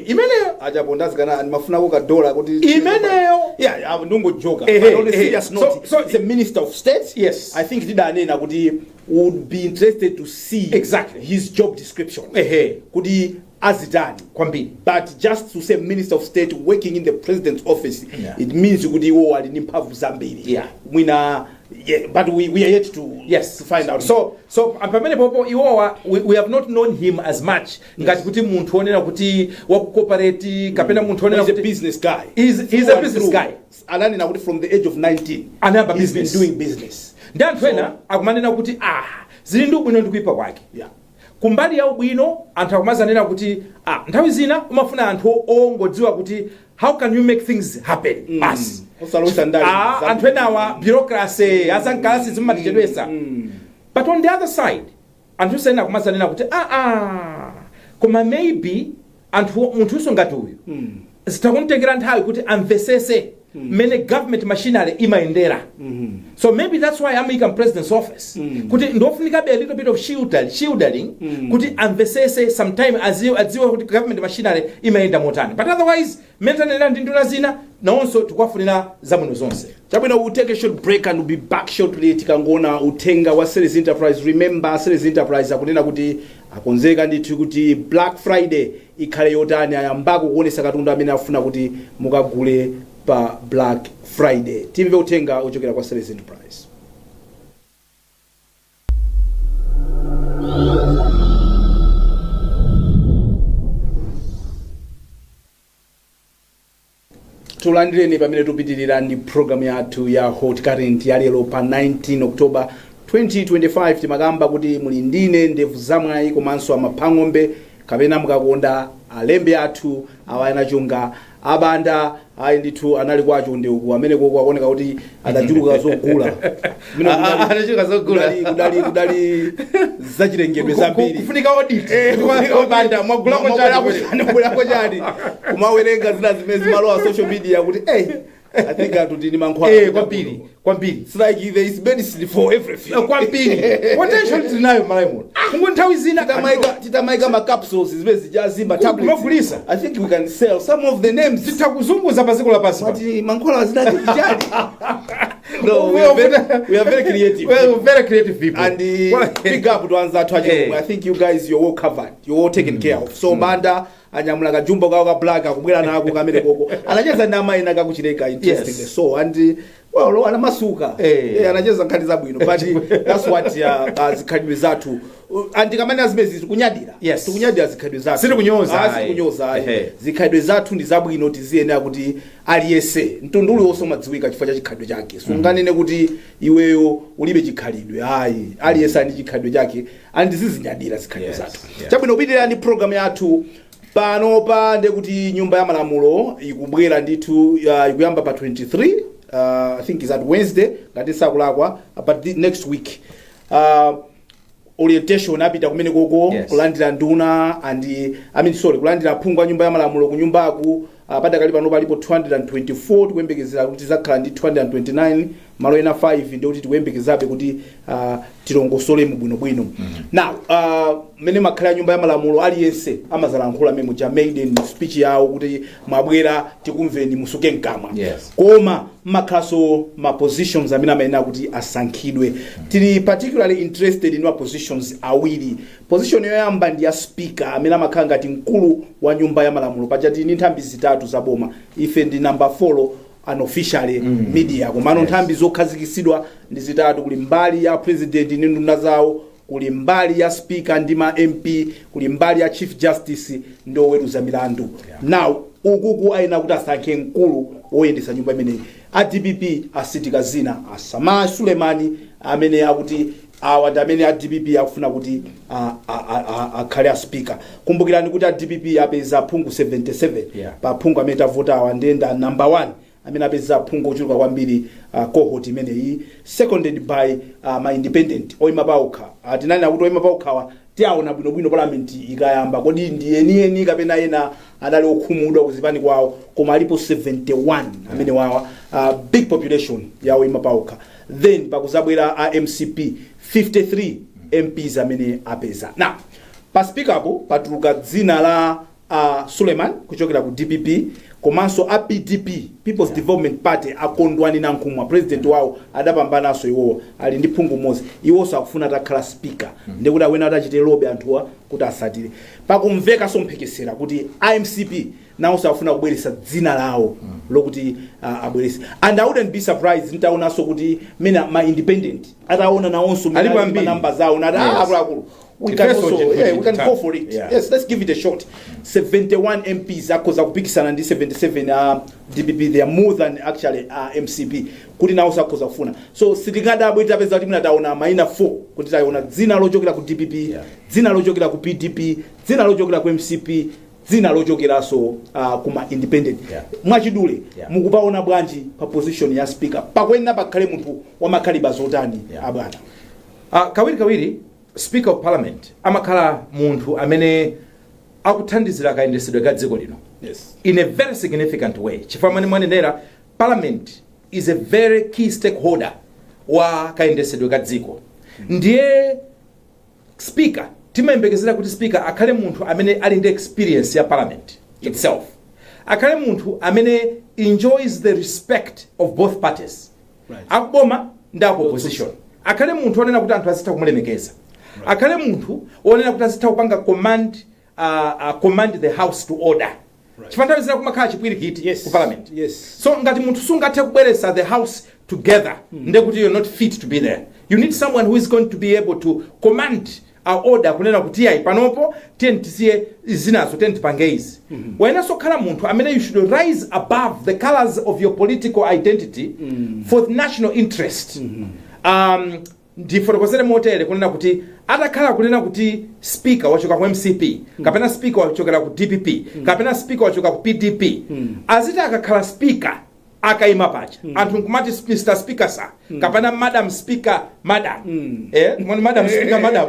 Imeneyo. Achaponda zikana ndimafunako kadola kuti Imeneyo. Yeah, ndingojoka. But on a serious note, it's a minister of state. I think tidanena kuti would be interested to see his job description, kuti azitani. Kwambiri. But just to say minister of state working in the president's office, it means kuti iwo ali ndi mphamvu zambiri. Mwina, yeah, but we are yet to, to find out. So pamene popo iwowa, we have not known him as much ngati kuti munthu onena kuti waku corporate kapena munthu onena He's a kuti business guy. He's Through a and business through. guy. Ananena kuti from the age of 19 Anayamba he's been business. doing business. Ndi anthu ena akumanena kuti zili ndi ubwino ndi kuipa kwake. Kumbali ya ubwino, anthu akumazanena kuti nthawi zina umafuna anthu ongodziwa kuti how can you make things happen basi. Osalowetsa ndale. Anthu enawa bureaucracy azankalasi zimatichedwesa. But on the other side, anthu ena akumazanena kuti koma maybe anthu munthunso ngati uyu zitakumtengera nthawi kuti amvesese mmene government machinery imayendera. So maybe that's why amuyika president's office, kuti ndofunikabe a little bit of shielding kuti amvesese sometime, adziwe kuti government machinery imayenda motani. But otherwise, mmene tanenera ndi nduna zina, nawonso tikuwafunira zabwino zonse. Chabwino, we'll take a short break and we'll be back shortly tikangoona uthenga wa Selly's Enterprise. Remember, Selly's Enterprise akunena kuti akonzeka ndithu kuti Black Friday ikhale yotani. Ayambako kuonesa katundu amene afuna kuti mukagule pa Black Friday. Timve uthenga ochokera kwa Selly's Enterprise. Tulandireni pamene tupitirira ndi program yathu ya Hot Current ya lero pa 19 October 2025. Timakamba kuti muli ndine Ndevu Zamwayi komanso Amaphang'ombe, kapena mukakonda alembe athu awayana chunga abanda. Ayi ndithu, anali kwacho ndi uku amene koko akuoneka kuti adachuluka zogula. Kumene Adachuluka zogula. Kudali zachilengedwe zambiri. Kufunika audit. Banda mwagulako chani? Mwagulako chani? Kumawerenga zina zimene zimalowa social media kuti I think anthu tini mankhwala. Kwambiri, kwambiri. It's like there is medicine for everything. Kwambiri, potential tinayo Malawi muno, kungo nthawi zina Titamaika ma capsules zimene zijazimba tablets. Kumagulisa. I think we can sell some of the names. Titha kuzunguza pa dziko lapansi pa. Mati mankhwala zinati chani? No, we are very creative. We are very creative people. And big up to anzathu achilomwe. I think you guys, you're well covered, you're well taken care of. So Banda anyamula kajumbo kawo ka black, akubwera nako kamene koko anacheza ndi amayi nakakuchileka, interestingly. So and well, anamasuka. Anacheza nkhani zabwino, but that's what zikhalidwe zathu and kamene azimezi tikunyadira. Tikunyadira zikhalidwe zathu. Sitikunyoza, ayi. Sitikunyoza, ayi. Ehe. Zikhalidwe zathu ndi zabwino, tiziyenera kuti aliyese mtundu uliwonse umadziwika chifukwa cha chikhalidwe chake. Sunganene kuti iweyo ulibe chikhalidwe, ayi. Aliyese ali ndi chikhalidwe chake and tizizinyadira zikhalidwe zathu. Chabwino, kupitirira ndi program yathu panopa, ndekuti nyumba ya malamulo ikubwera ndithu, ikuyamba pa 23, I think is at Wednesday ngati sakulakwa, but the next week orientation apita kumene koko kulandira nduna and, I mean, sorry, kulandira phungu a nyumba ya malamulo ku nyumbaku. Padakali pano palipo 224, tikuyembekezera kuti zakhala ndi 229, malo ena 5, ndikuti tikuyembekezabe kuti tilongosole bwinobwino. Now mmene makhala nyumba ya malamulo, aliyense amazalankhula memo ja maiden speech yawo kuti mwabwera, tikumveni, musuke mkamwa. Koma mmakhalanso ma positions amene amayenera kuti asankhidwe. Tili particularly interested in ma positions awiri. Position yoyamba ndi ya speaker, amene amakhala ngati mkulu wa nyumba ya malamulo. Paja tili ndi nthambi zitatu za boma, ife ndi number 4 unofficially media, komano nthambi zokhazikitsidwa ndi zitatu. Kuli mbali ya president ndi nduna zawo, kuli mbali ya speaker ndi ma MP, kuli mbali ya chief justice ndi oweruza milandu. Now ukuku ayenera kuti asankhe mkulu woyendetsa nyumba imeneyi. A DPP asitika zina a Sameer Suleman, amene akuti awa ndi amene a DPP akufuna kuti akhale a speaker. Kumbukirani kuti a DPP apeza phungu 77 pa phungu amene tavota awa, ndenda number 1 amene apeza phungu ochuluka kwambiri, cohort imeneyi, seconded by ma independent, oyima paokha. Tinanena kuti oyima paokhawa tiaona bwinobwino parliament ikayamba, kodi ndi enieni kapena ena adali okhumudwa kuzipani kwawo, koma alipo 71 amene wawa, big population ya oyima paokha. Then pakuzabwera a MCP, 53 MPs amene apeza. Now pa speaker po patuluka dzina la Suleiman kuchokera ku DPP, komanso a PDP, People's Development Party, akondwani Nankhumwa, president wawo, adapambananso iwowo, ali ndi phungu mmodzi. Iwonso akufuna atakhala speaker. Ndikuti awena atachite lobby anthuwa kuti asatire. Pakumvekanso mphekesera kuti iMCP nawonso akufuna kubweretsa dzina lawo lokuti abweretse, and I wouldn't be surprised nitaonanso kuti mena ma independent ataona nawonso Alipo ambiri. namba zawo nati, akuluakulu, We can Ifeso also, yeah, we can go for it. Yes, let's give it a shot. 71 MPs akhoza kupikisana ndi 77 a DPP. They are more than actually MCP kuti nawo sakhoza kufuna. So sitingadabwe tapeza kuti mwina taona maina 4, kuti taona dzina lochokera ku DPP, dzina lochokera ku PDP, dzina lochokera ku MCP, dzina lochokeranso kuma independent. Mwachidule, mukupaona bwanji pa position ya speaker? Pakuyenera pakhale munthu wamakaliba zotani, abwana? Kawiri kawiri Speaker of Parliament amakhala munthu amene akuthandizira kayendesedwe ka dziko lino in a very significant way, chifukwa mwene mwanenera, Parliament is a very key stakeholder wa kayendesedwe ka dziko. Ndiye speaker, timayembekezera kuti speaker akhale munthu amene ali ndi experience ya Parliament itself, akhale munthu amene enjoys the respect of both parties, akuboma ndi aku opposition, akhale munthu onena kuti anthu azitha kumulemekeza, akhale munthu onena kuti azitha kupanga command the house to order, chifukwa nthawi zina kumakhala chipwirikiti ku Parliament. So ngati munthu sungathe kubweretsa the house together, ndekuti you're not fit to be there. You need someone who is going to be able to command our order, kunena kuti ayi, panopo tiye tisiye zinazo, tiye tipange izi. Wayenanso kukhala munthu amene you should rise above the colors of your political identity for the national interest. Ndifotokozere motere, kunena kuti atakhala kunena kuti speaker wachoka ku MCP, kapena speaker wachokera ku DPP, kapena speaker wachoka ku PDP, aziti akakhala speaker, akayima paja, anthu nkumati, "Mr Speaker, sir," kapena "Madam Speaker, madam," mwani, "Madam Speaker, madam."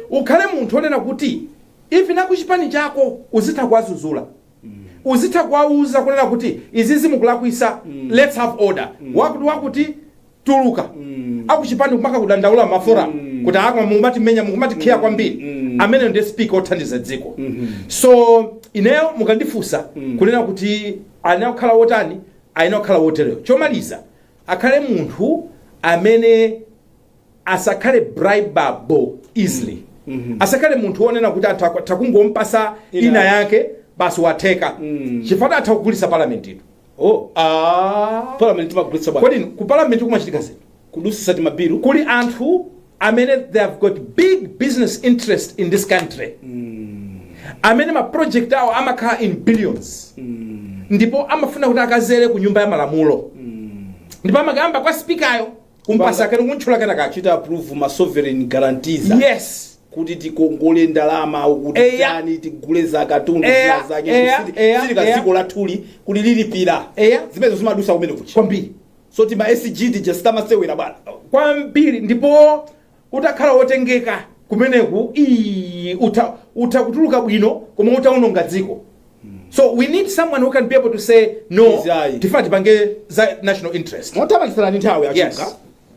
Ukhale munthu onena kuti even akuchipani chako uzitha kuwazuzula, uzitha kuwauza kunena kuti izizi mukulakwisa, let's have order, wakuti wakuti tuluka. Akuchipani kumaka kudandaula ma forum kuti akwa mukumatimenya, mukumatikhiya kwambiri. Amene ndiye speaker othandiza dziko. So ineyo mukandifunsa kunena kuti ayenera kukhala wotani, ayenera kukhala wotereyo. Chomaliza, akhale munthu amene asakhale bribable easily, asakhale munthu wonena kuti anthu atha kungompasa ina yake, basi watheka, chifukwa atha kugulitsa Parliament ino. Oh. Ah. Parliament timagulitsa bwana? Kodi ku Parliament kumachitika zinthu? Kudusisa timabilu. Kuli anthu amene they have got big business interest in this country, amene ma project awo amakhala in billions, ndipo amafuna kuti akazere ku Nyumba ya Malamulo, ndipo amakayamba kwa speakeryo kumpasa kene, kuntchula kena kake. Chita approve ma sovereign guarantees kuti tikongole ndalama, kuti tani, tigule za katundu, zina zake, silika dziko lathuli kuti lilipira. Zimenezo zimadusa kumene kucha. Kwambiri. So tima SG tija sitamasewera, bwana. Kwambiri. Ndipo utakhala wotengeka kumeneku, ii, utha kutuluka bwino, koma utaononga dziko. So we need someone who can be able to say no. Izi ayi. Tifuna tipange za national interest. Mothamangitsana ndi nthawi, achuka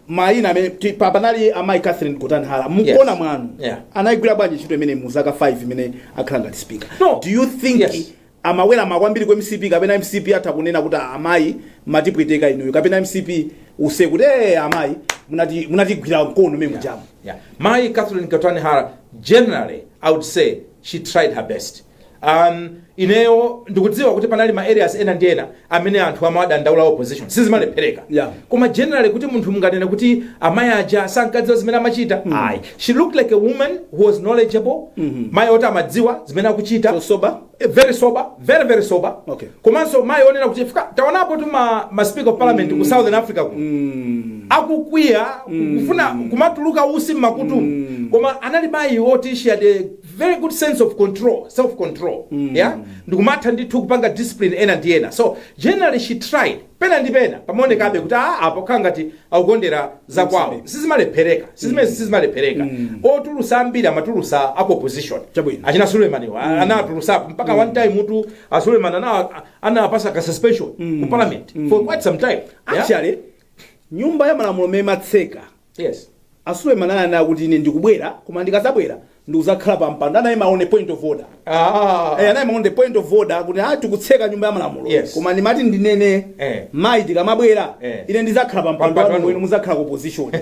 mayina amene panali amayi Catherine Gotani Hara, mukuona mwanu, anayigwira bwanji ntchito imene mu zaka 5 imene akhala ngati speaker? No. Do you think amawera kwambiri ku MCP, kapena MCP atha kunena kuti, "Ah, amayi, matipweteka inuyo," kapena MCP use kuti, "Eh, amayi, munatigwira mkono mene mujamu"? Yeah. Mai Catherine Gotani Hara, generally, I would say she tried her best. Ineyo ndikudziwa kuti panali ma areas ena ndi ena amene anthu amawadandaula, opposition, sizimalephereka. Koma generally, kuti munthu munganene kuti amayi aja sankadziwa zimene amachita, ayi. She looked like a woman who was knowledgeable, mayi oti amadziwa zimene akuchita. So sober? Very sober, very very sober. Komanso mayi onena kuti fika taonapo tu ma speaker of parliament ku Southern Africa ku akukwiya, kufuna kumatuluka usi mmakutu, koma anali mayi oti she had a very good sense of control, self control, yeah, ndikumatha ndithu kupanga discipline ena ndi ena. So generally she tried. Pena ndi pena pamaonekabe kuti ah, apo khala ngati akukondera zakwawo. Sizimalephereka, sizimene sizimalephereka. Otulusa ambiri amatulusa aku opposition. Achina Suleiman anatulusapo mpaka one time mutu a Suleiman anapasa ka suspension ku Parliament for quite some time, yeah? Actually, Nyumba ya Malamulo mene matseka, a Suleiman ananena kuti, "Ine ndikubwera, koma ndikazabwera Ndikuzakhala pa mpando, anayima on a point of order. Anayima on the point of order kuti tikutseka Nyumba ya Malamulo. Koma ndimati ndinene, mayi, tikamabwera, ine ndizakhala pa mpando mpando wanu, wanu. Wenu muzakhala ku opposition.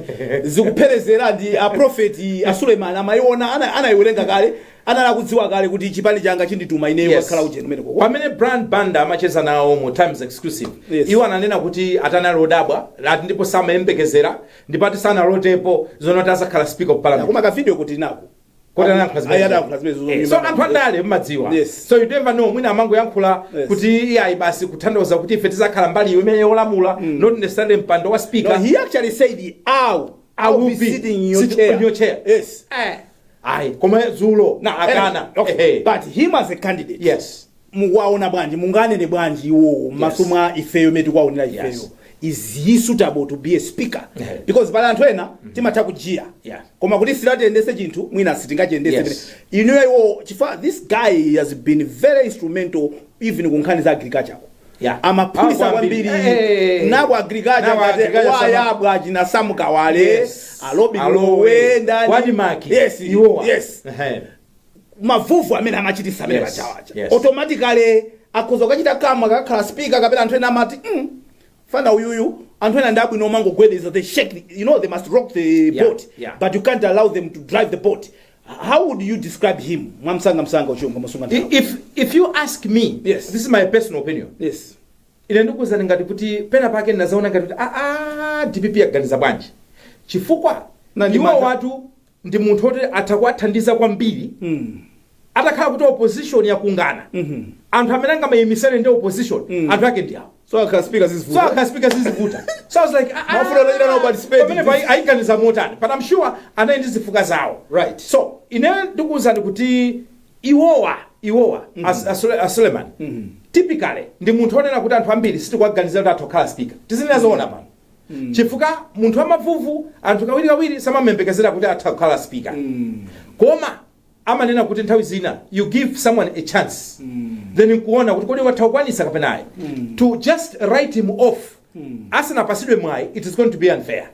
Zikupherezera ndi a prophet a Suleiman amayiona, anayiwerenga kale, anali akudziwa kale kuti chipani changa chindituma ineyo kakhala ujeni umeneko. Pamene Brian Banda amacheza nawo mu Times Exclusive, iwo ananena kuti atanali odabwa lati ndipo samayembekezera, ndipo ati sanalotepo zonoti azakhala Speaker of Parliament. Koma ka video kuti nako Kuti anayankhula zimenezo. Ayi, adayankhula zimenezo. So anthu andale mmadziwa. So you never know, mwina amangoyankhula kuti iyayi basi, kutanthauza kuti ife tizakhala mbali imene yolamula, not necessarily mpando wa speaker. No, he actually said, I I will will be be sitting in your sitting chair. on your chair. Yes. Ayi, koma dzulo Now, akana. okay. But him as a candidate, mukuwaona bwanji? Munganene bwanji iwowo m'maso mwa ifeyo mene tikuwaonera ifeyo? Is he suitable to be a speaker? Because pali anthu ena timatha kujiya, koma kuti silatiyendese chinthu, mwina sitingachiyendese. Inuyo iwo, chifukwa this guy has been very instrumental even ku nkhani za agriculture. Amaphulisa kwambiri. Kwambiri. Nako agriculture Nako ngati agriculture wayabwa achina Samukawale, alobi Alowe. Lowe, ndani. Wadimaki. Iwowa. Mavuvu amene amachitisa amene pachawacha, automatically akhoza kukachita kamwa kakhala speaker, kapena anthu ena amati, fana uyuyu, anthu ena ndi abwino omangogwedeza, they shake, they must rock the boat, but you can't allow them to drive the boat. How would you describe him mwamsangamsanga, uchunga masunga nthawi? If you ask me, this is my personal opinion, ine ndikuwuzani ngati kuti pena pake ndinazaona ngati kuti DPP yaganiza bwanji, chifukwa Na ndi iwo mantha. watu ndi munthu oti atha kuwathandiza kwambiri. Atakhala kuti opposition yakungana, anthu amene angamayimisane ndi opposition, anthu ake ndi awo. So akhala speaker so zizivuta. Akhala speaker zizivuta. So I was like, Mafuna atachita nawo participate. Pamene ayiganiza motani? But I'm sure anali ndi zifukwa zawo. So ine ndikuwuzani kuti iwowa a Suleiman typically ndi munthu onena kuti anthu ambiri sitikuwaganizira kuti atha kukhala speaker, tizinena zoona pano, chifukwa munthu wamavuvu anthu kawirikawiri samamembekezera kuti atha kukhala speaker. Koma amanena kuti nthawi zina you give someone a chance, then nkuona kuti kodi watha kukwanisa kapena ayi. To just write him off asanapasidwe mwayi, it is going to be unfair.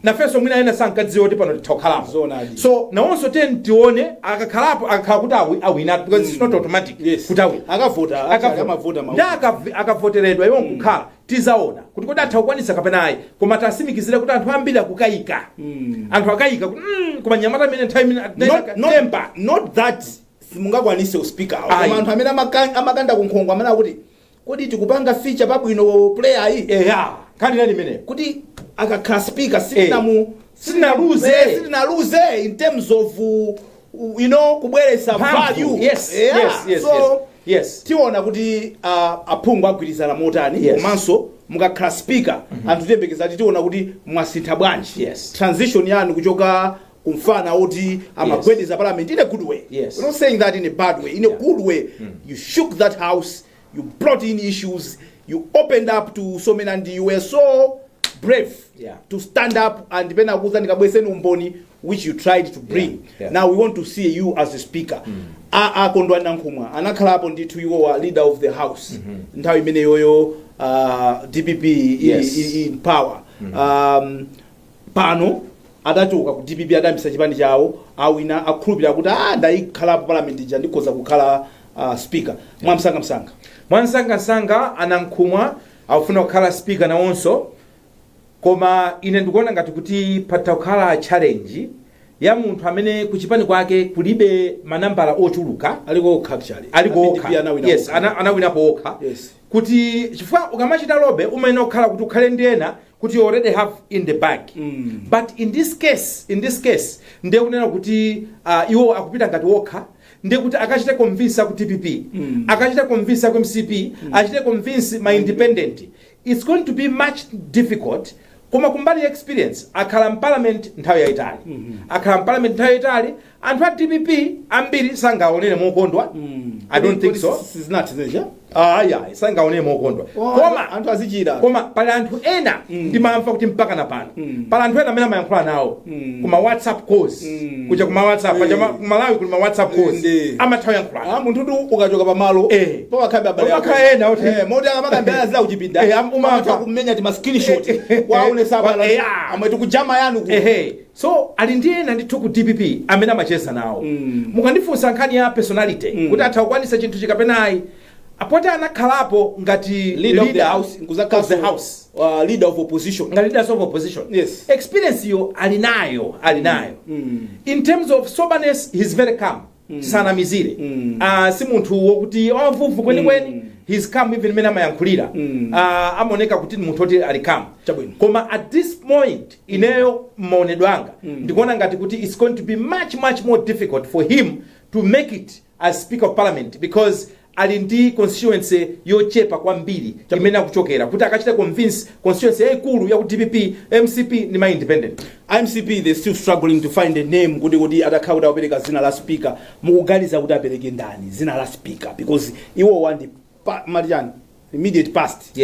Nafenso mwina ena sankadziwa kuti pano titha kukhalapo. Zoonadi. So nawonso tiyeni tione akakhalapo, akakhala kuti awina, because it's not automatic kuti awina. Akavota, actually amavota ndi akavoteredwa iwo nkukhala, tizaona kuti kodi atha kukwanisa kapena ayi. Koma tasimikizire kuti anthu ambiri akukayika, anthu akayika kuti koma nyamata amene nthawi imene Not, temper. Not that simungakwanise uspeaker, Ayi. koma anthu amene amakanda kunkhongo amene akuti kodi tikupanga feature pabwino player iyi, Eya, nkhani nani imeneyo? Kuti akakhala speaker sitinamu Sitinaluze. Sitinaluze in terms of kubweresa Mphamvu. value. So tiona kuti aphungu agwirizana motani. Komanso mukakhala speaker, anthu tiyembekeza kuti tiona kuti mwasintha bwanji transition yanu kuchoka kumfana oti amagwedeza parliament in a good way. We're not saying that in a bad way, in a good way. You shook that house, you brought in issues, you opened up to so many, and you were so brave to stand up and pena kuza ndikabweseni umboni, which you tried to bring. Now we want to see you as a speaker. Akondwani Nankhumwa anakhalapo ndithu iwowa leader of the house nthawi imeneyoyo, DPP in power. Pano adachoka ku DPP, adayambisa chipani chawo, awina, akhulupirira kuti ndayikhalapo parliament ija, ndikhoza kukhala speaker mwamsangamsanga. Mwansangasanga, anankhumwa akufuna kukhala speaker nawonso, koma ine ndikuona ngati kuti patha kukhala challenge ya munthu amene kuchipani kwake kulibe manambala ochuluka. Aliko okha actually. Aliko A okha. PDP anawina okha. Anawinapo okha. Kuti chifukwa ukamachita lobby umayenera kukhala kuti ukhale ndi ena kuti you already have in the bag. But in this case ndiye kunena kuti iwo akupita ngati wokha, ndiye kuti akachite convince aku DPP, akachite convince aku MCP, achite convince ma independent, it's going to be much difficult. Koma kumbali ya experience, akhala mparliament nthawi yayitali, akhala mparliament nthawi yayitali, anthu a DPP ambiri sangaonere mokondwa. I don't think so. Sizinati zeja. Ayi, ayi, sangaone mokondwa. Koma anthu azichira. Koma pali anthu ena, ndimamva kuti mpaka na pano pali anthu ena amene amayankhula nawo kuma WhatsApp calls, kuja kuma WhatsApp paja ku Malawi kuli ma WhatsApp calls, amatha kuyankhulana. Ah, munthu tu ukachoka pamalo pamakhabe abale ako. Pamakhala ena kuti- Moti akamakambirana zila kuchipinda, umamva. amatha kumenya tima screenshot kwaonesa abale, amwe tikujama yanu ku. Ehe, so ali ndi ena ndithu ku DPP amene amacheza nawo. Mukandifunsa nkhani ya personality, kuti atha kukwanisa chinthu chikapenayi, apoti anakhalapo ngati leader of the house, of the house, leader of opposition. Ngati leaders of opposition. Experience yo ali nayo, ali nayo. In terms of soberness, he's very calm, sanamizire. Si munthu wokuti wamvuvu kwenikweni. He's calm, even mene amayankhulira, amaoneka kuti ni munthu woti ali calm. Koma at this point, ineyo maonedwe anga, ndikuona ngati kuti it's going to be much, much more difficult for him to make it as Speaker of Parliament, because ali ndi constituency yochepa kwambiri imene akuchokera, kuti akachita convince constituency yayikulu ya ku DPP, MCP ndi ma independent. MCP, they still struggling to find a name, kuti atakhala kuti akupereka zina la speaker, mukuganiza kuti apereke ndani zina la speaker? Because iwowa ndi mati chani, immediate past.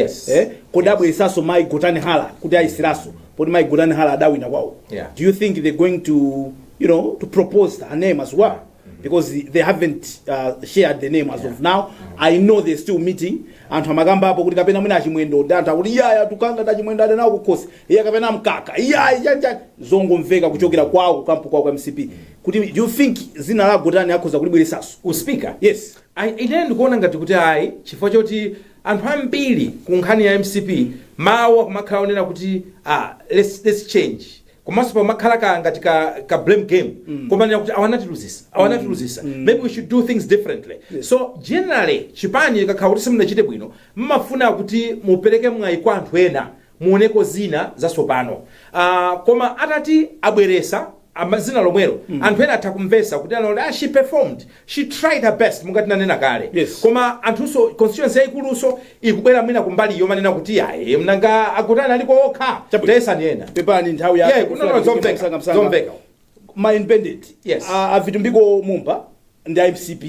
Kodi abweresanso Mai Gotani Hala kuti ayisiranso, poti Mai Gotani Hala adawina kwawo? Do you think they're going to you know to propose her name as well? Because they haven't shared the name as of now. I know they're still meeting. Anthu amakambapo kuti kapena mwina Achimwendo, ndi anthu akuti iyaya tukanga ndachimwendo ade nawo kukhosi, iya kapena Mkaka, iyayi chanchani, zongomveka kuchokera kwawo kukampu kwawo kwa MCP. Kuti do you think zina la Gotani akhoza kulibweresanso? Uspika? Yes. Ine ndikuona ngati kuti ayi, chifukwa choti anthu ambiri ku nkhani ya MCP mawu akumakhala onena kuti, ah, let's change, komanso pamakhala ka ngati ka blame game, komanena kuti awanatiluzisa, awanatiluzisa, maybe we should do things differently. So generally chipani ikakhala kuti simunachite bwino, mmafuna kuti mupereke mwayi kwa anthu ena, muoneko zina zatsopano. Koma atati abweresa zina lomwelo, anthu ena atha kumvesa kuti anati, ah, she performed, she tried her best, mungati nanena kale. Koma anthunso, constituency yayikuluso ikubwera mwina kumbali yomanena kuti ayi, mnanga akutani, aliko okha. Tayesani ena. Pepani, nthawi yake. Yeah, no, zomveka, zomveka. Ma independent, a Vitumbiko Mumba ndi MCP,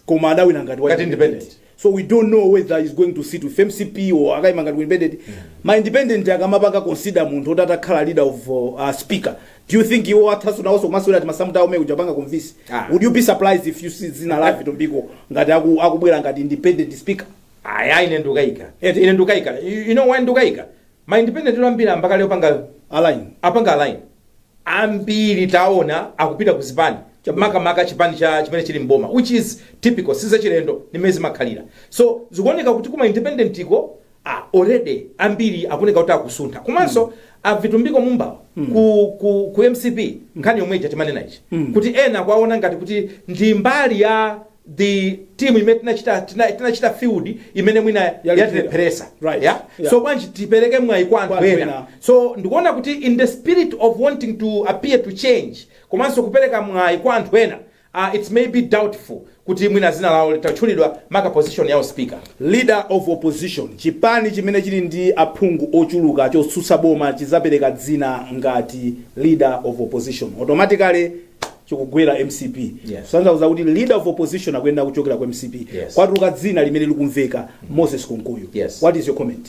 koma adawina ngati wa ngati independent. So we don't know whether he's going to sit with MCP or akayima ngati independent. Ma independent akamapanga consider munthu oti atakhala leader of speaker, do you think iwo athaso nawonso kumasewera ati masamuta omwe kuja convince? Ah. Would you be surprised if you see zina la Vitumbiko ngati akubwera ngati independent speaker? Aya, ine ndukayika. Eti. Ine ndukayika. You know why ndukayika? Ma independent ambiri ambakale opanga align. Apanga align. Ambiri taona akupita ku zipani, makamaka chipani cha chimene chili mboma, which is typical, sizachilendo, nimene zimakhalira. So zikuoneka kuti kuma independent iko, ah, already ambiri akuoneka kuti akusuntha. Komanso a Vitumbiko Mumbawa ku MCP, nkhani yomwe ija timanena ichi, kuti ena kwaona ngati kuti ndi mbali ya the team imene tinachita field imene mwina yatilepheresa. Yeah? So bwanji tipereke mwayi kwa anthu kwa anthu ena. ena. So ndikuona kuti in the spirit of wanting to appear to change, komanso kupereka mwayi kwa anthu ena, it may be doubtful kuti mwina zina lawo litatchulidwa maka position yawo speaker. Leader of opposition, chipani chimene chili ndi aphungu ochuluka chotsutsa boma chizapereka dzina ngati leader of opposition, automatically chikugwera MCP. Kutanthauza kuti leader of opposition akuyenda kuchokera ku MCP. Kwatuluka dzina limene likumveka, Moses Kunkuyu. What is your comment?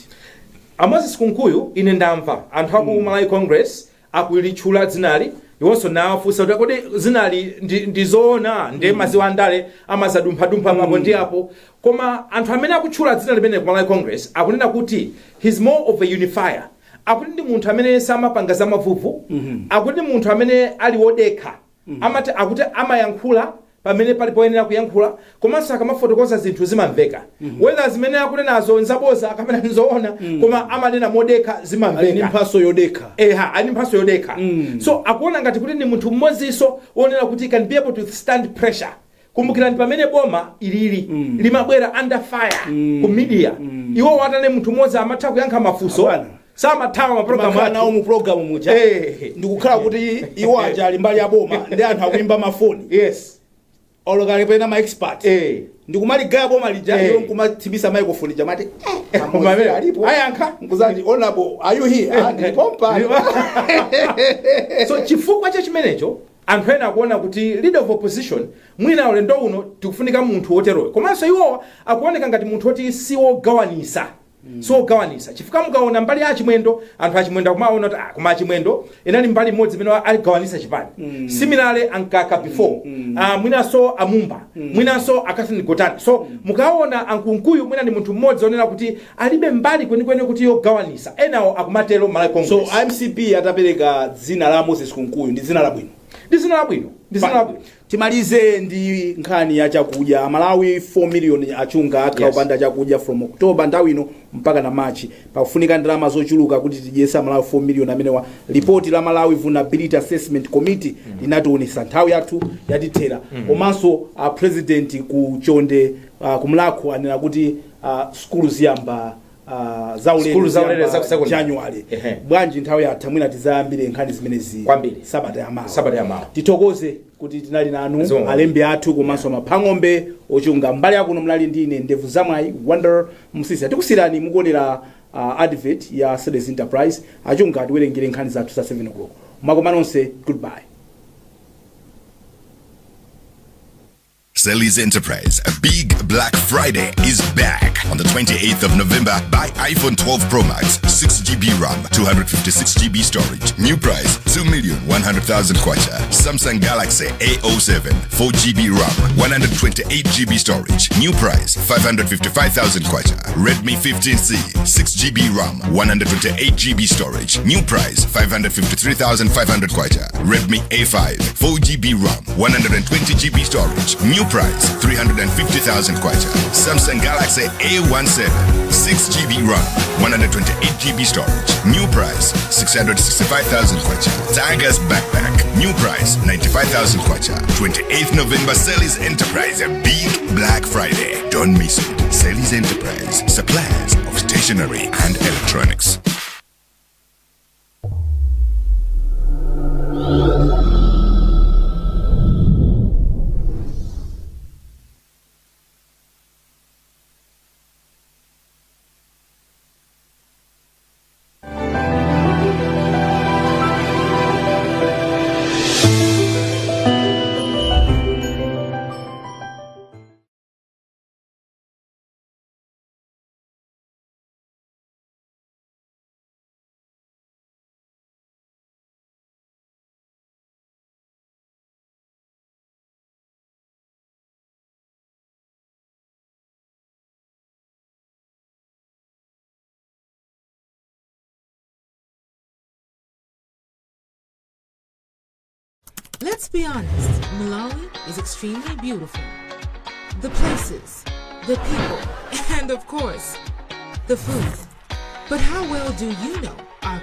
A Moses Kunkuyu, ine ndamva anthu aku Malawi Congress akulitchula dzinali. Iwonso nawafunsa kuti kodi dzinali ndi zoona? Ndi maziwa andale amazadumphadumpha apo ndi apo, koma anthu amene akutchula dzina limene ku Malawi Congress akunena kuti he's more of a unifier, akuti ndi munthu amene samapanga zamavuvu, akuti ndi munthu amene ali wodekha, amati akuti amayankhula pamene pali poyenera kuyankhula, komanso akamafotokoza zinthu zimamveka, whether zimene akunenazo nzaboza kapena nzoona, koma amanena modekha, ali ndi zimamveka. Mphaso yodekha. Eha, ali mphaso yodekha. So akuona ngati kuti ndi munthu mmodzinso wonena kuti can be able to stand pressure. Kumbukirani pamene boma ilili limabwera under fire ku media, iwo watane munthu mmodzi amatha kuyankha mafunso. Abwana. Samathawa mapulogalamu makhala nawo athu. Mu programu muja, ndikukhala kuti iwo aja ali mbali ya boma ndi anthu akuimba mafoni, olokale pena ma expert, ndikumaligaya boma lija, iwo nkumathibisa microphone jamati Kumamene. alipo Ayankha. Nkuzati, "Honorable, are you here?" "Ah, ndilipompa." So chifukwa cha chimenecho Anthu ena akuona kuti leader of opposition mwina ulendo uno tikufunika munthu woteroyo, komanso iwowa akuoneka ngati munthu woti siwogawanisa, siwogawanisa, chifukwa mukaona mbali ya Achimwendo, anthu Achimwendo akumaona kuti koma Achimwendo inali mbali imodzi imene aligawanisa chipani. Similarly Ankaka before, mwinanso Amumba, mwinanso a Catherine Gotani. So mukaona Ankunkuyu mwina ndi munthu mmodzi onena kuti alibe mbali kwenikweni kuti yogawanisa, enawo akumatero Malawi So Congress. MCP atapereka dzina la Moses Kunkuyu, ndi dzina labwino? Ndi dzina labwino, ndi dzina labwino. Timalize ndi nkhani ya chakudya. Malawi 4 million achunga akhala opanda chakudya from October nthawi ino mpaka na March. Pakufunika ndalama zochuluka kuti tidyese Malawi 4 million amenewa. Ripoti la Malawi Vulnerability Assessment Committee linationesa. Nthawi yathu yatithera. Komanso president ku Chonde, kumlakho anena kuti skulu ziyamba zaulere. Skulu zaulere ziyamba za ku secondary. January. Ehe. Bwanji, nthawi yatha, mwina tizayambire nkhani zimenezi Kwambiri. sabata yamawa. Sabata yamawa. Tithokoze kuti tinali nanu, Zomwe. alembi athu komanso maphang'ombe ochunga. Mbali yakuno mlali ndine Ndevu Zamwayi Wonder Msisi. Tikusirani mukuonera advert ya Sedes Enterprise. Achunga atiwerengere nkhani zathu za 7 o'clock. Mwakoma nonse, goodbye. Sally's Enterprise, a big Black Friday is back on the 28th of November. Buy iPhone 12 Pro Max, 6 GB RAM, 256 GB storage. New price 2,100,000 kwacha. Samsung Galaxy A07, 4 GB RAM, 128 GB storage. New price 555,000 kwacha. Redmi 15C, 6 GB RAM, 128 GB storage. New price 553,500 kwacha. Redmi A5, 4 GB RAM, 120 GB storage. New price 350,000 kwacha. Samsung Galaxy A17, 6 GB RAM, 128 GB storage. New price 665,000 kwacha. Tigers Backpack, new price 95,000 kwacha. 28th November, Sally's Enterprise, a big Black Friday. Don't miss it. Sally's Enterprise, suppliers of stationery and electronics. Let's be honest, Malawi is extremely beautiful. The places, the people, and of course, the food. But how well do you know our